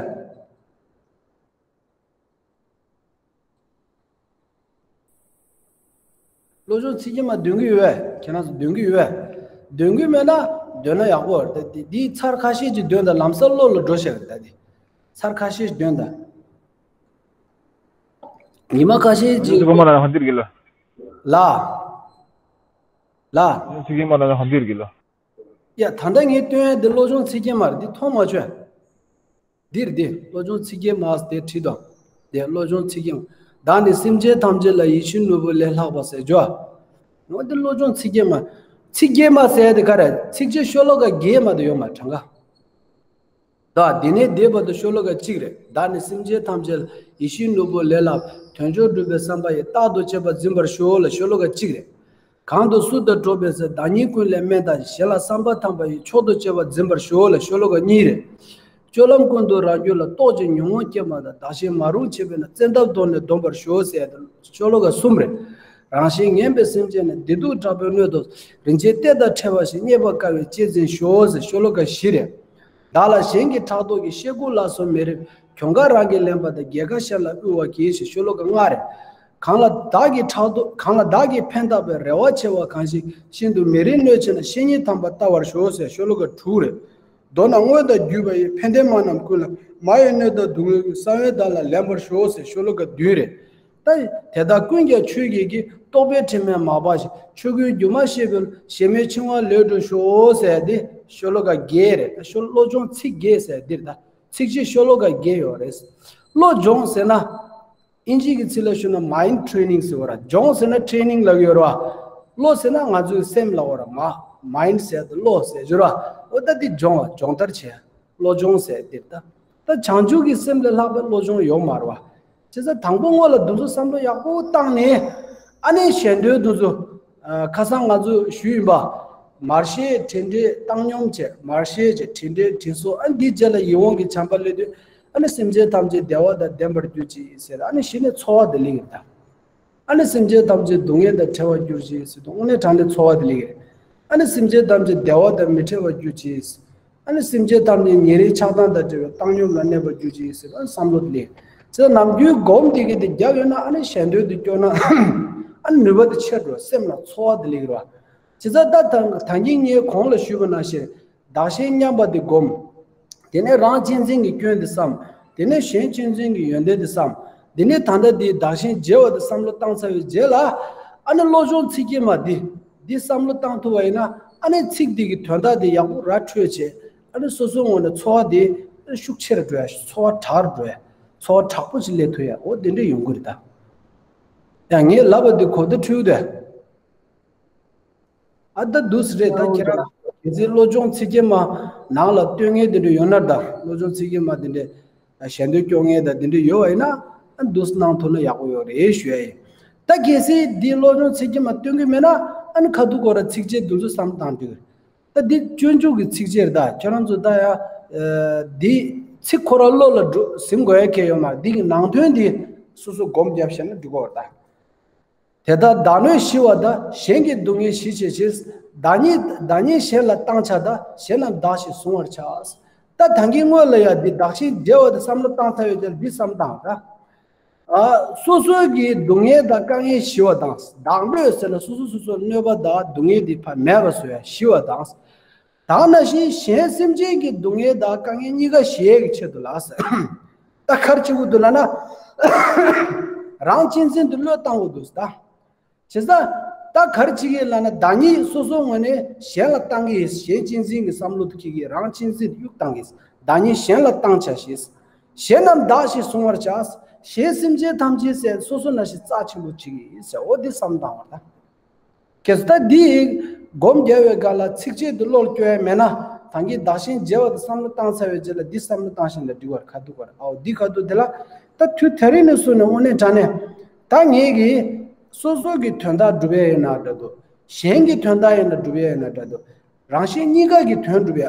བློ་སྦྱོང་ཚིག་བརྒྱད་མ་འདོན་གྱི་ཡོད། ཁྱེད་རང་ཚོ་འདོན་གྱི་ཡོད། འདོན་གྱི་མེད་ན་འདོན་ན་ཡག་པོ་རེད། ད་འདི་འདི་ཚར་ཁ་ཤས་ཅིག་འདོན་དང་། ལམ་སང་བློ་ལ་འགྲོ་བཞག་རེད། ད་འདི་ཚར་ཁ་ཤས་ཅིག་འདོན་དང་། ཉི་མ་ཁ་ཤས་ཅིག་ཚིག་མ་ལ་ཧོན་དིར་གི་ལ། ལ། ལ། ཚིག་མ་ལ་ཧོན་དིར་གི་ལ། ཡ་ད་ལྟ་ངས་སྟོན་ཡ་འདི་བློ་སྦྱོང་ཚིག་བརྒྱད་མ་རེད། འདི་མཐོང་མ་བྱོས། འདིར་འདི་བློ་སྦྱོང་ཚིག་བརྒྱད་མ་དེ་བྲིས་དང་། དེ་བློ་སྦྱོང་ཚིག་བརྒྱད་མ། བདག་ནི་སེམས་ཅན་ཐམས་ཅད་ལ་ཡིད་བཞིན་ནོར་བུ་ལས་ལྷག་པ་ཟེར་ཇོ། འོ་འདི་བློ་སྦྱོང་ཚིག་བརྒྱད་མ། ཚིག་བརྒྱད་མ་ཟེར་དེ་ག་རེད། ཚིགས་བཅད་ཤོ་ལོ་ཀ་བརྒྱད་མ་དེ་ཡོད་མ་གྲངས་ཀ་ད་འདི་ནས་འདས་བར་དུ་ཤོ་ལོ་ཀ་གཅིག་རེད། བདག་ནི་སེམས་ཅན་ཐམས་ཅད་ལ་ཡིད་བཞིན་ནོར་བུ་ལས་ལྷག་དོན་མཆོག་སྒྲུབ་པའི་བསམ་པ་ཡིས། རྟག་ཏུ་གཅེས་པར་འཛིན་པར་ཞུ་ལ་ཤོ་ལོ་ཀ་གཅིག་རེད། གང་དུ་སུ་དང་འགྲོགས་པའི་ཚེ། བདག་ཉིད་ཀུན་ལས་དམན་བལྟ་ཞིང་། གཞན་ལ་བསམ་པ་ཐམས་ཅད་ཡིས། མཆོག་ཏུ་གཅེས་པར་འཛིན་པར་ཞུ་ལ་ཤོ་ལོ་ཀ་གཉིས་རེད། སྤྱོད་ལམ་ཀུན་ཏུ་རང་རྒྱུད་ལ། རྟོག་ཅིང་ཉོན་མོངས་སྐྱེས་མ་ཐག་བདག་གཞན་མ་རུངས་བྱེད་པས་ན། བཙན་ཐབས་གདོང་ནས་འདོན་པར་ཞུ་ཟེར་ཏེ་ཤོ་ལོ་ཀ་གསུམ་རེད། རང་གཞན་ངན་པའི་སེམས་ཅན་ནི། བདེ་སྡུག་དྲག་པོས་གནོད་དོ། རིན་ཆེན་གཏེར་དང་ཕྲད་པ་བཞིན། རྙེད་པར་དཀའ་བས་གཅེས་འཛིན་ཤོག་ཟེར་ཤོ་ལོ་ཀ་བཞི་རེད། བདག་ལ་གཞན་གྱིས་ཕྲག་དོག་གིས། །ཤེས་དགུ་ལ་སོགས་མི་རིགས། །གྱོང་ཁ་རང་གིས་ལེན་པ་དང་། །རྒྱལ་ཁ་གཞན་ལ་དབུལ་བ་གྱིས། །ཞེས་ཤོ་ལོ་ཀ་ལྔ་རེད། གང་ལ་བདག་གིས་ཕྲག་དོག་གང་ལ་བདག་གིས་ཕན་བཏགས་པའི་རེ་བ་ཆེ་བ་གང་ཞིག་ཤིན་ཏུ་མི་རིགས་གནོད་ཆེ་ན། །བཤེས་གཉེན་དམ་པར་བལྟ་བར་ཞོག །ཟེར་ཤོ་ལོ་ཀ་དྲུག་རེད། མདོར་ན་དངོས་དང་བརྒྱུད་པ་ཡི། །ཕན་བདེ་མ་རྣམས་ཀུན་ལ། །མ་ཡི་གནོད་དང་སྡུག་བསྔལ་ཀུན། །གསང་བའི་བདག་ལ་ལེན་པར་ཞོག །ཟེར་ཤོ་ལོ་ཀ་བདུན་རེད། ད་དེ་དག་ཀུན་ཀྱང་ཆོས་ཀྱི་དཀྱིལ། །རྟོག་པའི་དྲི་མས་མ་སྦགས་ཤིང་། །ཆོས་ཀུན་སྒྱུ་མ་ཤེས་པའི། །གཞན་མེད་འཆིང་བ་ལས་གྲོལ་ཤོག །ཟེར་འདི་ཤོ་ལོ་ཀ་བརྒྱད་རེད། ད་ཤོ་བློ་སྦྱོང་ཚིག་བརྒྱད་ཟེར་འདིར་ད་ཚིགས་བཅད་ཤོ་ལོ་ཀ་བརྒྱད་ཡོད་རེད། བློ་སྦྱོང་ཟེར་ན། ཨིན་ཇི་གི་ཚིག་ལ་ཞུ་ན་mind training ཟེར་བ་ར། སྦྱོང་ཟེར་ན་training ལབ་ཡོད་ར། བློ་ཟེར་ན་ང་ཚོའི་སེམས་ལབ་བ་ར། མ་mind ཟེར་ཏེ་བློ་ཟེར་རྒྱུ་ར། འོ་ད་འདི་སྦྱོང་བ་སྦྱོང་བརྡར་བྱེད། བློ་སྦྱོང་ཟེར་འདིར་ད། ད་བྱང་ཆུབ་ཀྱི་སེམས་ལས་ལྷག་པའི་བློ་སྦྱོང་ཡོད་མ་རེད་བ། བྱས་ཙང་དང་པོ་སྔོན་ལ་འདུ་འཛོམས་བསམ་བློ་ཡག་པོ་བཏང་ནས། ཨ་ནི་གཞན་དོན་འདུ་འཛོམས། ཁ་སང་ང་ཚོ་ཞུས་ཡིན་པ། མར་ཤེས་དྲིན་དྲན་བཏང་སྙོམས་བྱས། མར་ཤེས་བྱས་དྲིན་དྲན་དྲིན་གཟོ། ཨ་འདིའི་རྗེས་ལ་ཡིད་འོང་གི་བྱམས་པ་སླེབས་དུས། ཨ་ནི་སེམས་ཅན་ཐམས་ཅད་བདེ་བ་དང་ལྡན་པར་གྱུར་ཅིག་ཟེར། ཨ་ནི་གཞི་ནས་ཚོར་བ་དེ་ལེགས་ཡིན་ད། ཨ་ནི་སེམས་ཅན་ཐམས་ཅད་སྡུག་བསྔལ་དང་བྲལ་བར་གྱུར་ཅིག་ཟེར་དུས་དངོས་གནས་དྲང་གནས་ཚོར་བ་དེ་ལེགས་རེད། ཨ་ནི་སེམས་ཅན་ཐམས་ཅད་བདེ་བ་དང་མི་འབྲལ་བར་གྱུར་ཅིག །ཨ་ནི་སེམས་ཅན་ཐམས་ཅད་ཉེ་རིང་ཆགས་སྡང་དང་བྲལ་བའི་བཏང་སྙོམས་ལ་གནས་པར་གྱུར་ཅིག་ཟེར་བ་བསམ་བློ་དེ་ལེགས། ཅེས་ནམ་རྒྱུན་སྒོམ་དེ་གི་དེ་རྒྱབ་ཡོད་ན་ཨ་ནི་གཞན་དོན་དུ་སྐྱོར་ན་ཨ་ནི་ནུས་པ་དེ་ཆེར་འགྲོ། སེམས་ལ་ཚོར་བ་དེ་ལེགས་རེད་བ། ཅེས་ད་ད་ད་གིན་ངས་གོང་ལ་ཞུས་པ་ནང་བཞིན། བདག་གཞན་མཉམ་པ་དེ་སྒོམ། དེ་ནས་རང་གཅེས་འཛིན་གྱི་སྐྱོན་དེ་བསམ། དེ་ནས་གཞན་གཅེས་འཛིན་གྱི་ཡོན་ཏན་དེ་བསམ། དེ་ནས་ད་ལྟ་དེའི་བདག་གཞན་བརྗེ་བ་དེ་བསམ་བློ་བཏང་ཚར་བའི་རྗེས་ལ། ཨ་ནི་བློ་སྦྱོང་ཚིག་བརྒྱད་མ་འདི་འདི་བསམ་བློ་བཏང་ཐུབ་པ་ཡིན་ན། ཨ་ནི་ཚིག་འདི་གི་དོན་དག་དེ་ཡག་པོ་ར་འཕྲོད་བྱས། ཨ་ནི་སོ་སོའི་ངོས་ནས་ཚོར་བ་དེ་ཤུགས་ཆེ་རུ་འགྲོ་ཡ། ཚོར་བ་དྲག་རུ་འགྲོ་ཡ། ཚོར་བ་དྲག་པོ་ཞིག་སླེབས་ཐུབ་ཡ། འོ་དེ་འདྲ་ཡོང་གི་རེད་ད། ཡང་ངས་ལབ་པ་འདི་གོ་བདེ་འཁྲུལ་དེ། ཨ་ད་འདུག་སེ་རེད་ད། ཁྱེད་རང་གལ་སྲིད་བློ་སྦྱོང་ཚིག་བརྒྱད་མ་ནང་ལ་སྟོན་མཁན་དེ་འདྲ་ཡོད་ན། ད་བློ་སྦྱོང་ཚིག་བརྒྱད་མ་དེ་འདྲ་གཞན་དོན་སྐྱོང་མཁན་ད་དེ་འདྲ་ཡོད་པ་ཡིན་ན། ཨ་འདུག་སེ་གནང་ཐུབ་ན་ཡག་པོ་ཡོད་རེད་ཞུ་ཡ་ཡིན། ད་གལ་སྲིད་འདི་བློ་སྦྱོང་ཚིག་བརྒྱད་མ་སྟོན་གྱི་མེད་ན། ཨ་ནི་ཁ་ཐུག་ཁོ་ར་ཚིགས་བཅད་འདི་ཚོ་བསམ་བཏང་འདུག་ད་འདི་སྤྱོད་འཇུག་གི་ཚིགས་བཅད་རེད། ད་ཁྱེད་རང་ཚོ་ད་ཡ་འདི་ཚིག་ཁོ་ར་བློ་ལ་འགྲོ་ཟིན་དགོས་ཡ་གལ་ཡོད་མ་རེད། འདི་གི་ནང་དོན་འདི་སོ་སོ་སྒོམ་བརྒྱབ་ཤེས་ན་འགྲིག་གི་རེད་ད། དེ་ལྟར་བདག་གནོད་ཞི་བ་དང་། །གཞན་གྱི་སྡུག་བསྔལ་ཞི་བྱེད་ཕྱིར། །བདག་ཉིད་བདག་ཉིད་གཞན་ལ་བཏང་བྱ་དང་། །གཞན་རྣམས་བདག་བཞིན་བཟུང་བར་བྱ། ད་ད་གིན་སྔོན་ལ་ཡང་འདི་བདག་གཞན་བརྗེ་བ་དེ་བསམ་བློ་བཏང་ཚར་ཡོད་དེ་འདི་བསམ་བཏང་ད། ཨ་སོ་སོའི་གི་སྡུག་བསྔལ་དང་དཀའ་ངལ་ཞི་བ་དང་། བདག་གནོད་ཟེར་ན་སོ་སོ་སོ་སོའི་གནོད་པ་དང་སྡུག་བསྔལ་འདི་ཕར་མེད་པ་བཟོ་ཡ་ཞི་བ་དང་། ད་ནང་བཞིན་གཞན་སེམས་ཅན་གྱི་སྡུག་བསྔལ་དང་དཀའ་ངལ་གཉིས་ཀ་ཞི་ཡས་ཀྱི་ཆེད་དུ་ལགས། ད་ག་རེ་བྱེད་དགོས་འདུག་ལབ་ན། རང་གཅེས་འཛིན་དུ་བློས་བཏང་དགོས་འདུག་ད། བྱས་ཙང་ད་ག་རེ་བྱེད་ཀྱི་ལབ་ན། བདག་ཉིད་སོ་སོའི་ངོས་ནས་གཞན་ལ་བཏང་གི་ཡིན། གཞན་གཅེས་འཛིན་གྱི་བསམ་བློ་དུ་འཁྱེར་གྱི། རང་གཅེས་འཛིན་དུ་གཡུག་བཏང་གི་ཡིན། བདག་ཉིད་གཞན་ལ་བཏང་བྱ་ཞེས། གཞན་རྣམས་བདག་བཞིན་བཟུང་བར་བྱ། གཞན་སེམས་ཅན་ཐམས་ཅད་ཟེར་སོ་སོ་ནང་བཞིན་རྩ་ཆེན་པོ་བྱེད་ཀྱི་ཡིན་ཟེར། འོ་འདི་བསམ་བཏང་བ་ད། གལ་སྲིད་ད་འདི་སྒོམ་རྒྱབ་པའི་སྒང་ལ་ཚིགས་བཅད་འདི་བློར་སྐྱོར་ཡ་མེད་ན། ད་གིན་བདག་གཞན་བརྗེ་བ་དང་བསམ་བློ་བཏང་ཚར་བའི་རྗེས་ལ་འདི་བསམ་བློ་བཏང་ཤེས་ན་འགྲིག་པར་ཁ་ཐུག་པར། ཨའོ་འདི་ཁ་ཐུག་དེ་ལ་ད་དུས་དེ་རིང་ནས་བཟུང་ནས་དངོས་གནས་དྲང་གནས་ད་ངེད་ཀྱིས་སོ་སོ་གི་དོན་དག་སྒྲུབ་ཡ་ཡིན་ན་འདྲ་འདུག་གཞན་གྱི་དོན་དག་ཡིན་ན་སྒྲུབ་ཡ་ཡིན་ན་འདྲ་འདུག་རང་གཞན་གཉིས་ཀ་གི་དོན་སྒྲུབ་ཡ།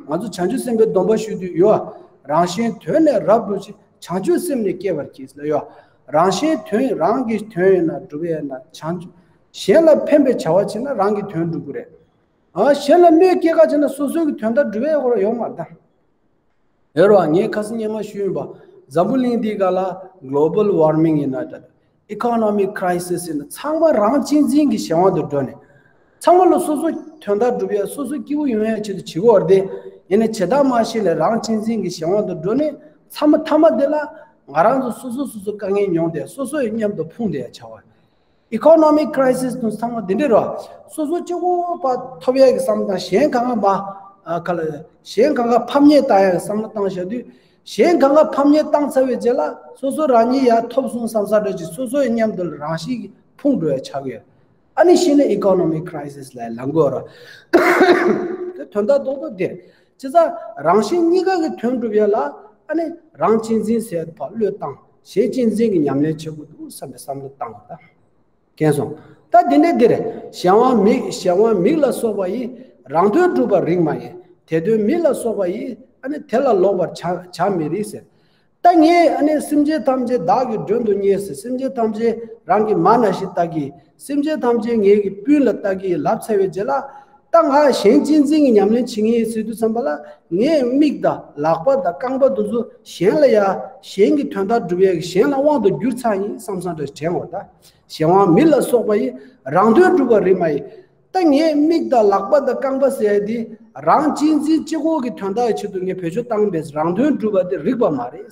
ང་ཚོ་བྱང་ཆུབ་སེམས་དཔའི་སྡོམ་པ་ཞུ་དུས་ཡོད། རང་གཞན་དོན་ནི་རབ་བསྒྲུབས་ཤིང་། བྱང་ཆུབ་སེམས་ནི་བསྐྱེད་པར་བགྱི་ལབ་ཡོད། རང་གཞན་དོན་རང་གི་དོན་ཡིན་ན་སྒྲུབ་ཡ་ཡིན་ན་བྱང་ཆུབ། གཞན་ལ་ཕན་པའི་བྱ་བ་བྱེད་ན་རང་གི་དོན་སྒྲུབ་དགོས་རེད། ཨ་གཞན་ལ་གནོད་སྐྱེལ་ག་བྱེད་ན་སོ་སོའི་གི་དོན་དག་སྒྲུབ་ཡ་ཡོད་མ་རེད་ད། ཡོད་རེད་བ། ངས་ཁ་སང་སྔོན་མ་ཞུས་ཡིན་པ། འཛམ་བུ་གླིང་འདིའི་སྒང་ལ་global warming ཡིན་ན་འདྲ། economic crisis ཡིན་ན་ཚང་མ་རང་གཅེས་འཛིན་གྱི་གཞན་དབང་དུ་འགྲོ་ནས། ཚང་མ་ལ་སོ་སོ་དོན་དག་སྒྲུབ་ཡ། སོ་སོ་སྐྱིད་པོ་ཡོང་ཡ་ཆེད་དུ་བྱེད་ཀྱི་ཡོད་རེད་དེ། ཡིན་ནའི་བྱེད་སྟངས་མ་ཤེས་ལ་རང་གཅེས་འཛིན་གྱི་གཞན་དབང་དུ་འགྲོ་ནས། ཚང་མ་མཐའ་མ་དེ་ལ་ ང་རང་ཚོ་སོ་སོ་སོ་སོ་དཀའ་ངལ་མྱོང་སྟེ་སོ་སོ་ཡི་མཉམ་དུ་ཕུང་བསྡད་ཡ་ཆགས་པ། Economic crisis དུ་ཚང་མ་འདི་འདྲ་རེད་བ། སོ་སོ་གཅིག་པོ་ཕར་ཐོབ་ཡ་གི་བསམ་བློ་དང་གཞན་གང་ག་མར་ཨ་ག་ལ་གཞན་གང་ག་ཕམ་ཉེས་བཏང་ཡ་གི་བསམ་བློ་བཏང་བཞག་དུས། གཞན་གང་ག་ཕམ་ཉེས་བཏང་ཚར་བའི་རྗེས་ལ་སོ་སོ་རང་ཉིད་ཡར་ཐོབ་སོང་བསམ་ས་འདྲ་ཅིག་སོ་སོ་ཡི་མཉམ་དུ་རང་བཞིན་གྱིས་ཕུང་འགྲོ་ཡ་ཆགས་ཀྱི་ཡོད། ཨ་ནི་གཞི་ནས་economic crisis ལ་ལངས་དགོས་རེད། དེ་དོན་དག་རྡོག་རྡོག་འདིར། བྱས་ཙང་རང་གཞན་གཉིས་ཀ་གི་དོན་སྒྲུབ་ཡ་ལ་ཨ་ནི་རང་གཅེས་འཛིན་ཟེར་ཡ་དེ་ཕར་བློས་བཏང་། གཞན་གཅེས་འཛིན་གྱི་ཉམས་ལེན་བྱེད་དགོས་འདུག་བསམ་པའི་བསམ་བློ་བཏང་དགོས་ད། མཁྱེན་སོང་། ད་འདི་འདྲ་འདིར་གཞན་དབང་མིག་གཞན་དབང་མིག་ལ་སོགས་པ་ཡིས་རང་དོན་སྒྲུབ་པར་རིགས་མ་ཡིན། དེ་དོན་མིག་ལ་སོགས་པ་ཡིས་ཨ་ནི་དེ་ལ་ལོག་པར་བྱ་བྱ་མི་རིགས་ཟེར། ད་ངས་ཨ་ནི་སེམས་ཅན་ཐམས་ཅད་བདག་གིས་མགྲོན་དུ་གཉེར་ཟེར། སེམས་ཅན་ཐམས་ཅད་རང་གི་མ་ན་བཞིན་བལྟ་གི། སེམས་ཅན་ཐམས་ཅད་ངེད་ཀྱི་སྤུན་ལ་བལྟ་གི་ལབ་ཚར་བའི་རྗེས་ལ། ད་ང་གཞན་གཅེས་འཛིན་གྱི་ཉམས་ལེན་བྱེད་ངེས་ཡིན་ཟེར་དུས་ཙམ་པ་ལ། ངས་མིག་དང་ལག་པ་དང་རྐང་པ་དེ་ཚོ་གཞན་ལ་ཡ་གཞན་གྱི་དོན་དག་སྒྲུབ་ཡས་ཀྱི་གཞན་ལ་དབང་དུ་བསྒྱུར་ཚར་ཡིན་བསམ་བསམ་འདྲ་དྲན་འོ་ད། གཞན་དབང་མིག་ལ་སོགས་པ་ཡིས་རང་དོན་སྒྲུབ་པར་རིགས་མ་ཡིན། ད་ངས་མིག་དང་ལག་པ་དང་རྐང་པ་ཟེར་ཡ་དེ་རང་གཅེས་འཛིན་གཅིག་པོ་གི་དོན་དག་གི་ཆེད་དུ་ངས་བེད་སྤྱོད་བཏང་པས་རང་དོན་སྒྲུབ་པ་དེ་རིགས་པ་མ་རེད།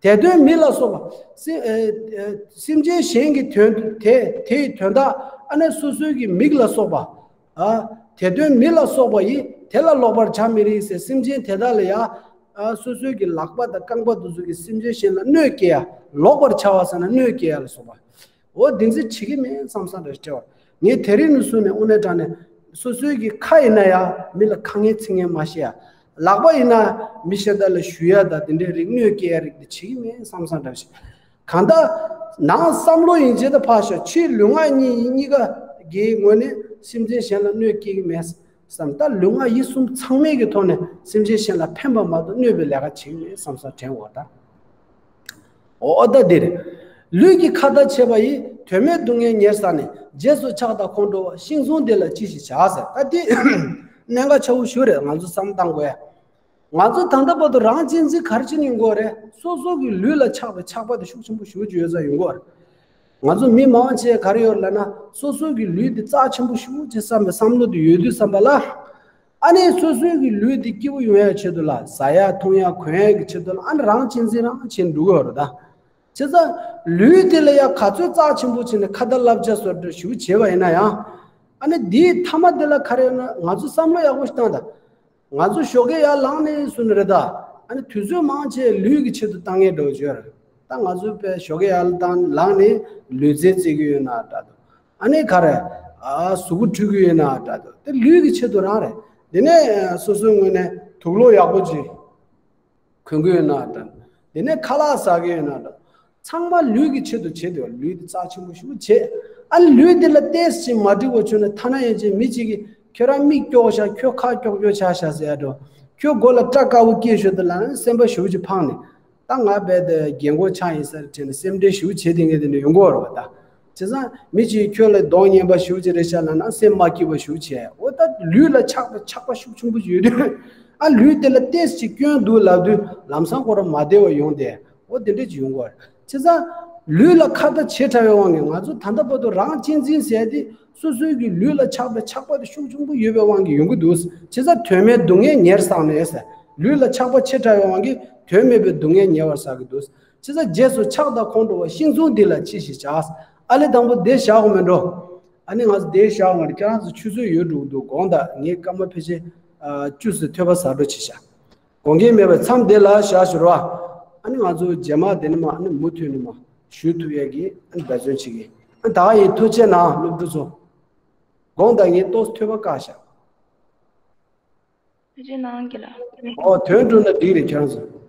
དེ་དོན་མིག་ལ་སོགས་པ། སེ་ཨེ་ཨེ་སེམས་ཅན་གཞན་གྱི་དོན་དེ་དེ་ཡི་དོན་དག་ཨ་ནི་སོ་སོའི་གི་མིག་ལ་སོགས་པ། ཨ་དེ་དོན་མིག་ལ་སོགས་པ་ཡིས་དེ་ལ་ལོག་པར་བྱ་མི་རིགས་ཟེར། སེམས་ཅན་དེ་དག་ལ་ཡ་ཨ་སོ་སོའི་གི་ལག་པ་དང་རྐང་པ་དེ་ཚོ་གིས་སེམས་ཅན་གཞན་ལ་གནོད་སྐྱེལ་ཡ། ལོག་པར་བྱ་བ་ཟེར་ན་གནོད་སྐྱེལ་ཡ་ལ་སོགས་པ། འོ་འདི་ཚོ་བྱེད་ཀྱི་མེད་བསམ་བསམ་འདྲ་སྤྲད་པ། ངས་དེ་རིང་ནས་བཟུང་ནས་དངོས་གནས་དྲང་གནས་སོ་སོའི་གི་ཁ་ཡིན་ན་ཡང་མི་ལ་ཁ་ངན་ཚིག་ངན་མ་བཤད་ཡ། ལག་པ་ཡིན་ན་མི་གཞན་དག་ལ་གཞུ་ཡ་དང་དེ་འདྲའི་རིགས་གནོད་སྐྱེལ་ཡ་རིགས་དེ་བྱེད་ཀྱི་མེད་བསམ་བསམ་འདྲ་ཞིག་གང་ལྟར་ནང་བསམ་བློ་ཡིན་བྱས་ད་ཕར་ཞོག་ཕྱིའི་ལུས་ངག་གཉིས་གཉིས་ཀ་གི་ངོས་ནས་སེམས་ཅན་གཞན་ལ་གནོད་སྐྱེལ་གྱི་མེད་བསམ། ད་ལུས་ངག་ཡིད་གསུམ་ཚང་མའི་གི་ཐོག་ནས་སེམས་ཅན་གཞན་ལ་ཕན་པ་མ་གཏོགས་གནོད་པའི་ལས་ཀ་བྱེད་ཀྱི་མེད་བསམ་བསམ་དྲན་འོ་ད། འོ་ད་འདིར། ལུས་ཀྱི་ཁ་ཏ་བྱེད་པ་ཡིས། དོན་མེད་སྡུག་བསྔལ་ཉེར་བསགས་ནས། རྗེས་སུ་ཆགས་དང་ཁོང་ཁྲོ་བ། ཤིང་ཚོང་འདི་ལ་ཅི་ཞིག་བྱ་ཟེར། ད་འདི་གནད་འགག་ཆེ་བོ་ཞིག་རེད། ང་ཚོ་བསམ་བཏང་དགོས་ཡ། ང་ཚོ་ད་ལྟ་བར་དུ་རང་གཅེས་འཛིན་ག་རེ་བྱེད་ནས་ཡོང་གི་ཡོད་རེད། སོ་སོ་གི་ལུས་ལ་ཆགས་པའི་ཆགས་པ་དེ་ཤུགས་ཆེན་པོ་ཞེ་པོ་ཅིག་ཡོད་ས་ཡོང་གི་ཡོད་རེད། ང་ཚོ་མི་མང་ཆེ་ག་རེ་ཡོད་ལབ་ན། སོ་སོ་གི་ལུས་དེ་རྩ་ཆེན་པོ་ཞེ་པོ་ཅིག་བསམ་པའི་བསམ་བློ་དེ་ཡོད་དུས་ཙམ་པ་ལ། ཨ་ནི་སོ་སོའི་གི་ལུས་འདི་སྐྱིད་པོ་ཡོང་ཡ་ཆེད་དུ་ལ་ཟ་ཡ་འཐུང་ཡ་གོན་ཡ་གི་ཆེད་དུ་ལ་ཨ་ནི་རང་གཅེས་འཛིན་རང་བྱེད་འགྲོ་གི་ཡོད་རེད་ད། བྱས་ཙང་ལུས་འདི་ལ་ཡ་ག་ཚོད་རྩ་ཆེན་པོ་བྱས་ནས་ཁ་ཏ་བསླབ་བྱ་སོགས་འདྲ་ཞུ་བྱས་པ་ཡིན་ན་ཡང་། ཨ་ནི་འདིའི་མཐའ་མ་འདི་ལ་ག་རེ་ཡོད་ན་ང་ཚོ་བསམ་བློ་ཡག་པོ་ཞིག་བཏང་དང་། ང་ཚོ་ཞོགས་ཀས་ཡར་ལངས་ནས་སུ་ནི་རེད་ད། ཨ་ནི་དུས་ཚོད་མང་ཆེ་ལུས་ཀྱི་ཆེད་དུ་བཏང་ངེས་འགྲོ་བྱོས་རེད། ད་ང་ཚོ་པས་ཞོགས་ཀས་ཡར་ལངས་ནས་ལུས་རྩལ་རྩེད་ཀྱི་ཡོད་ན་འདྲ་འདུག་ཨ་ནི་ག་རེ། ཨ་གཟུགས་པོ་འཁྲུད་ཀྱི་ཡོད་ན་འདྲ་འདུག་དེ་ལུས་ཀྱི་ཆེད་དུ་རང་རེད། དེ་ནས་སོ་སོའི་ངོས་ནས་དུག་ལོག་ཡག་པོ་ཅིག་གོན་གྱི་ཡོད་ན་འདྲ། དེ་ནས་ཁ་ལག་ཟ་གི་ཡོད་ན་འདྲ། ཚང་མ་ལུས་ཀྱི་ཆེད་དུ་བྱེད་དུས་ལུས་དེ་རྩ་ཆེན་པོ་ཞིག་བྱེད། ཨ་ནི་ལུས་དེ་ལ་ཏོག་ཙམ་མ་འགྲིག་པ་བྱུང་ན་ཐ་ན་ཡན་ཆད་མི་གཅིག་གིས་ཁྱོད་རང་མིག་སྐྱོག་ཤག་ཁྱོད་ཁ་སྐྱོག་སྐྱོག་ཆགས་ཤག་ཟེར་ཡ་འགྲོ། ཁྱོད་མགོ་ལ་སྐྲ་དཀར་པོ་སྐྱེས་ཤོག་དེ་ལ་ནི་སེམས་པ་ཞེ་པོ་ཅིག་ཕངས་ནས། ད་ང་རྦད་དེ་རྒན་གོག་ཆགས་ཡིན་ས་རེད་དྲན་ནས་སེམས་ཁྲལ་ཞེ་པོ་བྱེད་དེ་ངས་དེ་འདྲ་ཡོང་གི་ཡོད་རེད་བ་ད། བྱས་ཙང་མི་གཅིག་ཁྱོད་ལ་གདོང་ངན་པ་ཞེ་པོ་ཅིག་རེད་ཤག་ལབ་ན་སེམས་མ་སྐྱིད་པ་ཞེ་པོ་བྱས། འོ་ད་ལུས་ལ་ཆགས་པ་ཆགས་པ་ཤུགས་ཆེན་པོ་ཞིག་ཡོད་དུས། ཨ་ལུས་དེ་ལ་ཏོག་ཙམ་སྐྱོན་འདུག་ལབ་དུས་ལམ་སང་ཁོ་རང་མ་བདེ་བ་ཡོང་དེ། འོ་དེ་འདྲ་ཅིག་ཡོང་གི་ཡོད་རེད། བྱས་ཙང་ལུས་ལ་ཁ་ཏ་བྱེད་དྲགས་པའི་དབང་གིས་ང་ཚོ་ད་ལྟ་བར་དུ་རང་གཅེས་འཛིན་ཟེར་ཡ་དེ་སོ་སོའི་གི་ལུས་ལ་ཆགས་པའི་ཆགས་པ་དེ་ཤུགས་ཆེན་པོ་ཡོད་པའི་དབང་གིས་ཡོང་གི་འདུག་བྱས་ཙང་དོན་མེད་སྡུག་བསྔལ་ཉེར་བསགས་ནས་ཟེར། ལུས་ལ་ཆགས་པ་བྱེད་དྲགས་པའི་དབང་གིས་དོན་མེད་པའི་སྡུག་བསྔལ་ཉེ་བར་བསགས་ཀྱི་འདུག་བྱས་ཙང་རྗེས་སུ་ཆགས་དང་ཁོང་ཁྲོ་བ་ཤིང་ཚོང་འདི་ལ་ཅི་ཞིག་བྱ། ཨ་ལས་དང་པོ་དེ་བཞག་དགོས་མེད་འགྲོ། ཨ་ནི་ང་ཚོ་དེ་བཞག་དགོས་མེད་འགྲོ། ཁྱེད་རང་ཚོ་ཆུ་ཚོད་ཡོལ་འགྲོ་གི་འདུག་དགོངས་དག་ངས་སྐར་མ་ཕལ་ཆེར་ཨ་བཅུ་ཙམ་ཐོས་པ་ཟ་འགྲོ་བྱེད་ཤག་དགོངས་འགལ་མེད་པར་མཚམས་དེ་ལ་བཞག་ཞུ་རོགས། ཨ་ནི་ང་ཚོ་རྗེས་མ་དེ་ནས་མ་ཨ་ནི་མུ་མཐུད་ནས་མ་ཞུ་ཐུབ་ཡས་ཀྱི་ཨ་ནི་འབད་བརྩོན་བྱེད་ཀྱི། ཨ་ནི་ད་ག་ཡིན། ཐུགས་རྗེ་གནང་སློབ་ཕྲུག་ཚོ། དགོངས་དག་ངས་ཏོག་ཙམ་ཐོས་པ་བཀག་ཤག་ཐུགས་རྗེ་གནང་གི་ལགས། ཨོ་དོན་གྲུབ་ན་འགྲིག་རེད་ཁྱེད་རང་ཚོ།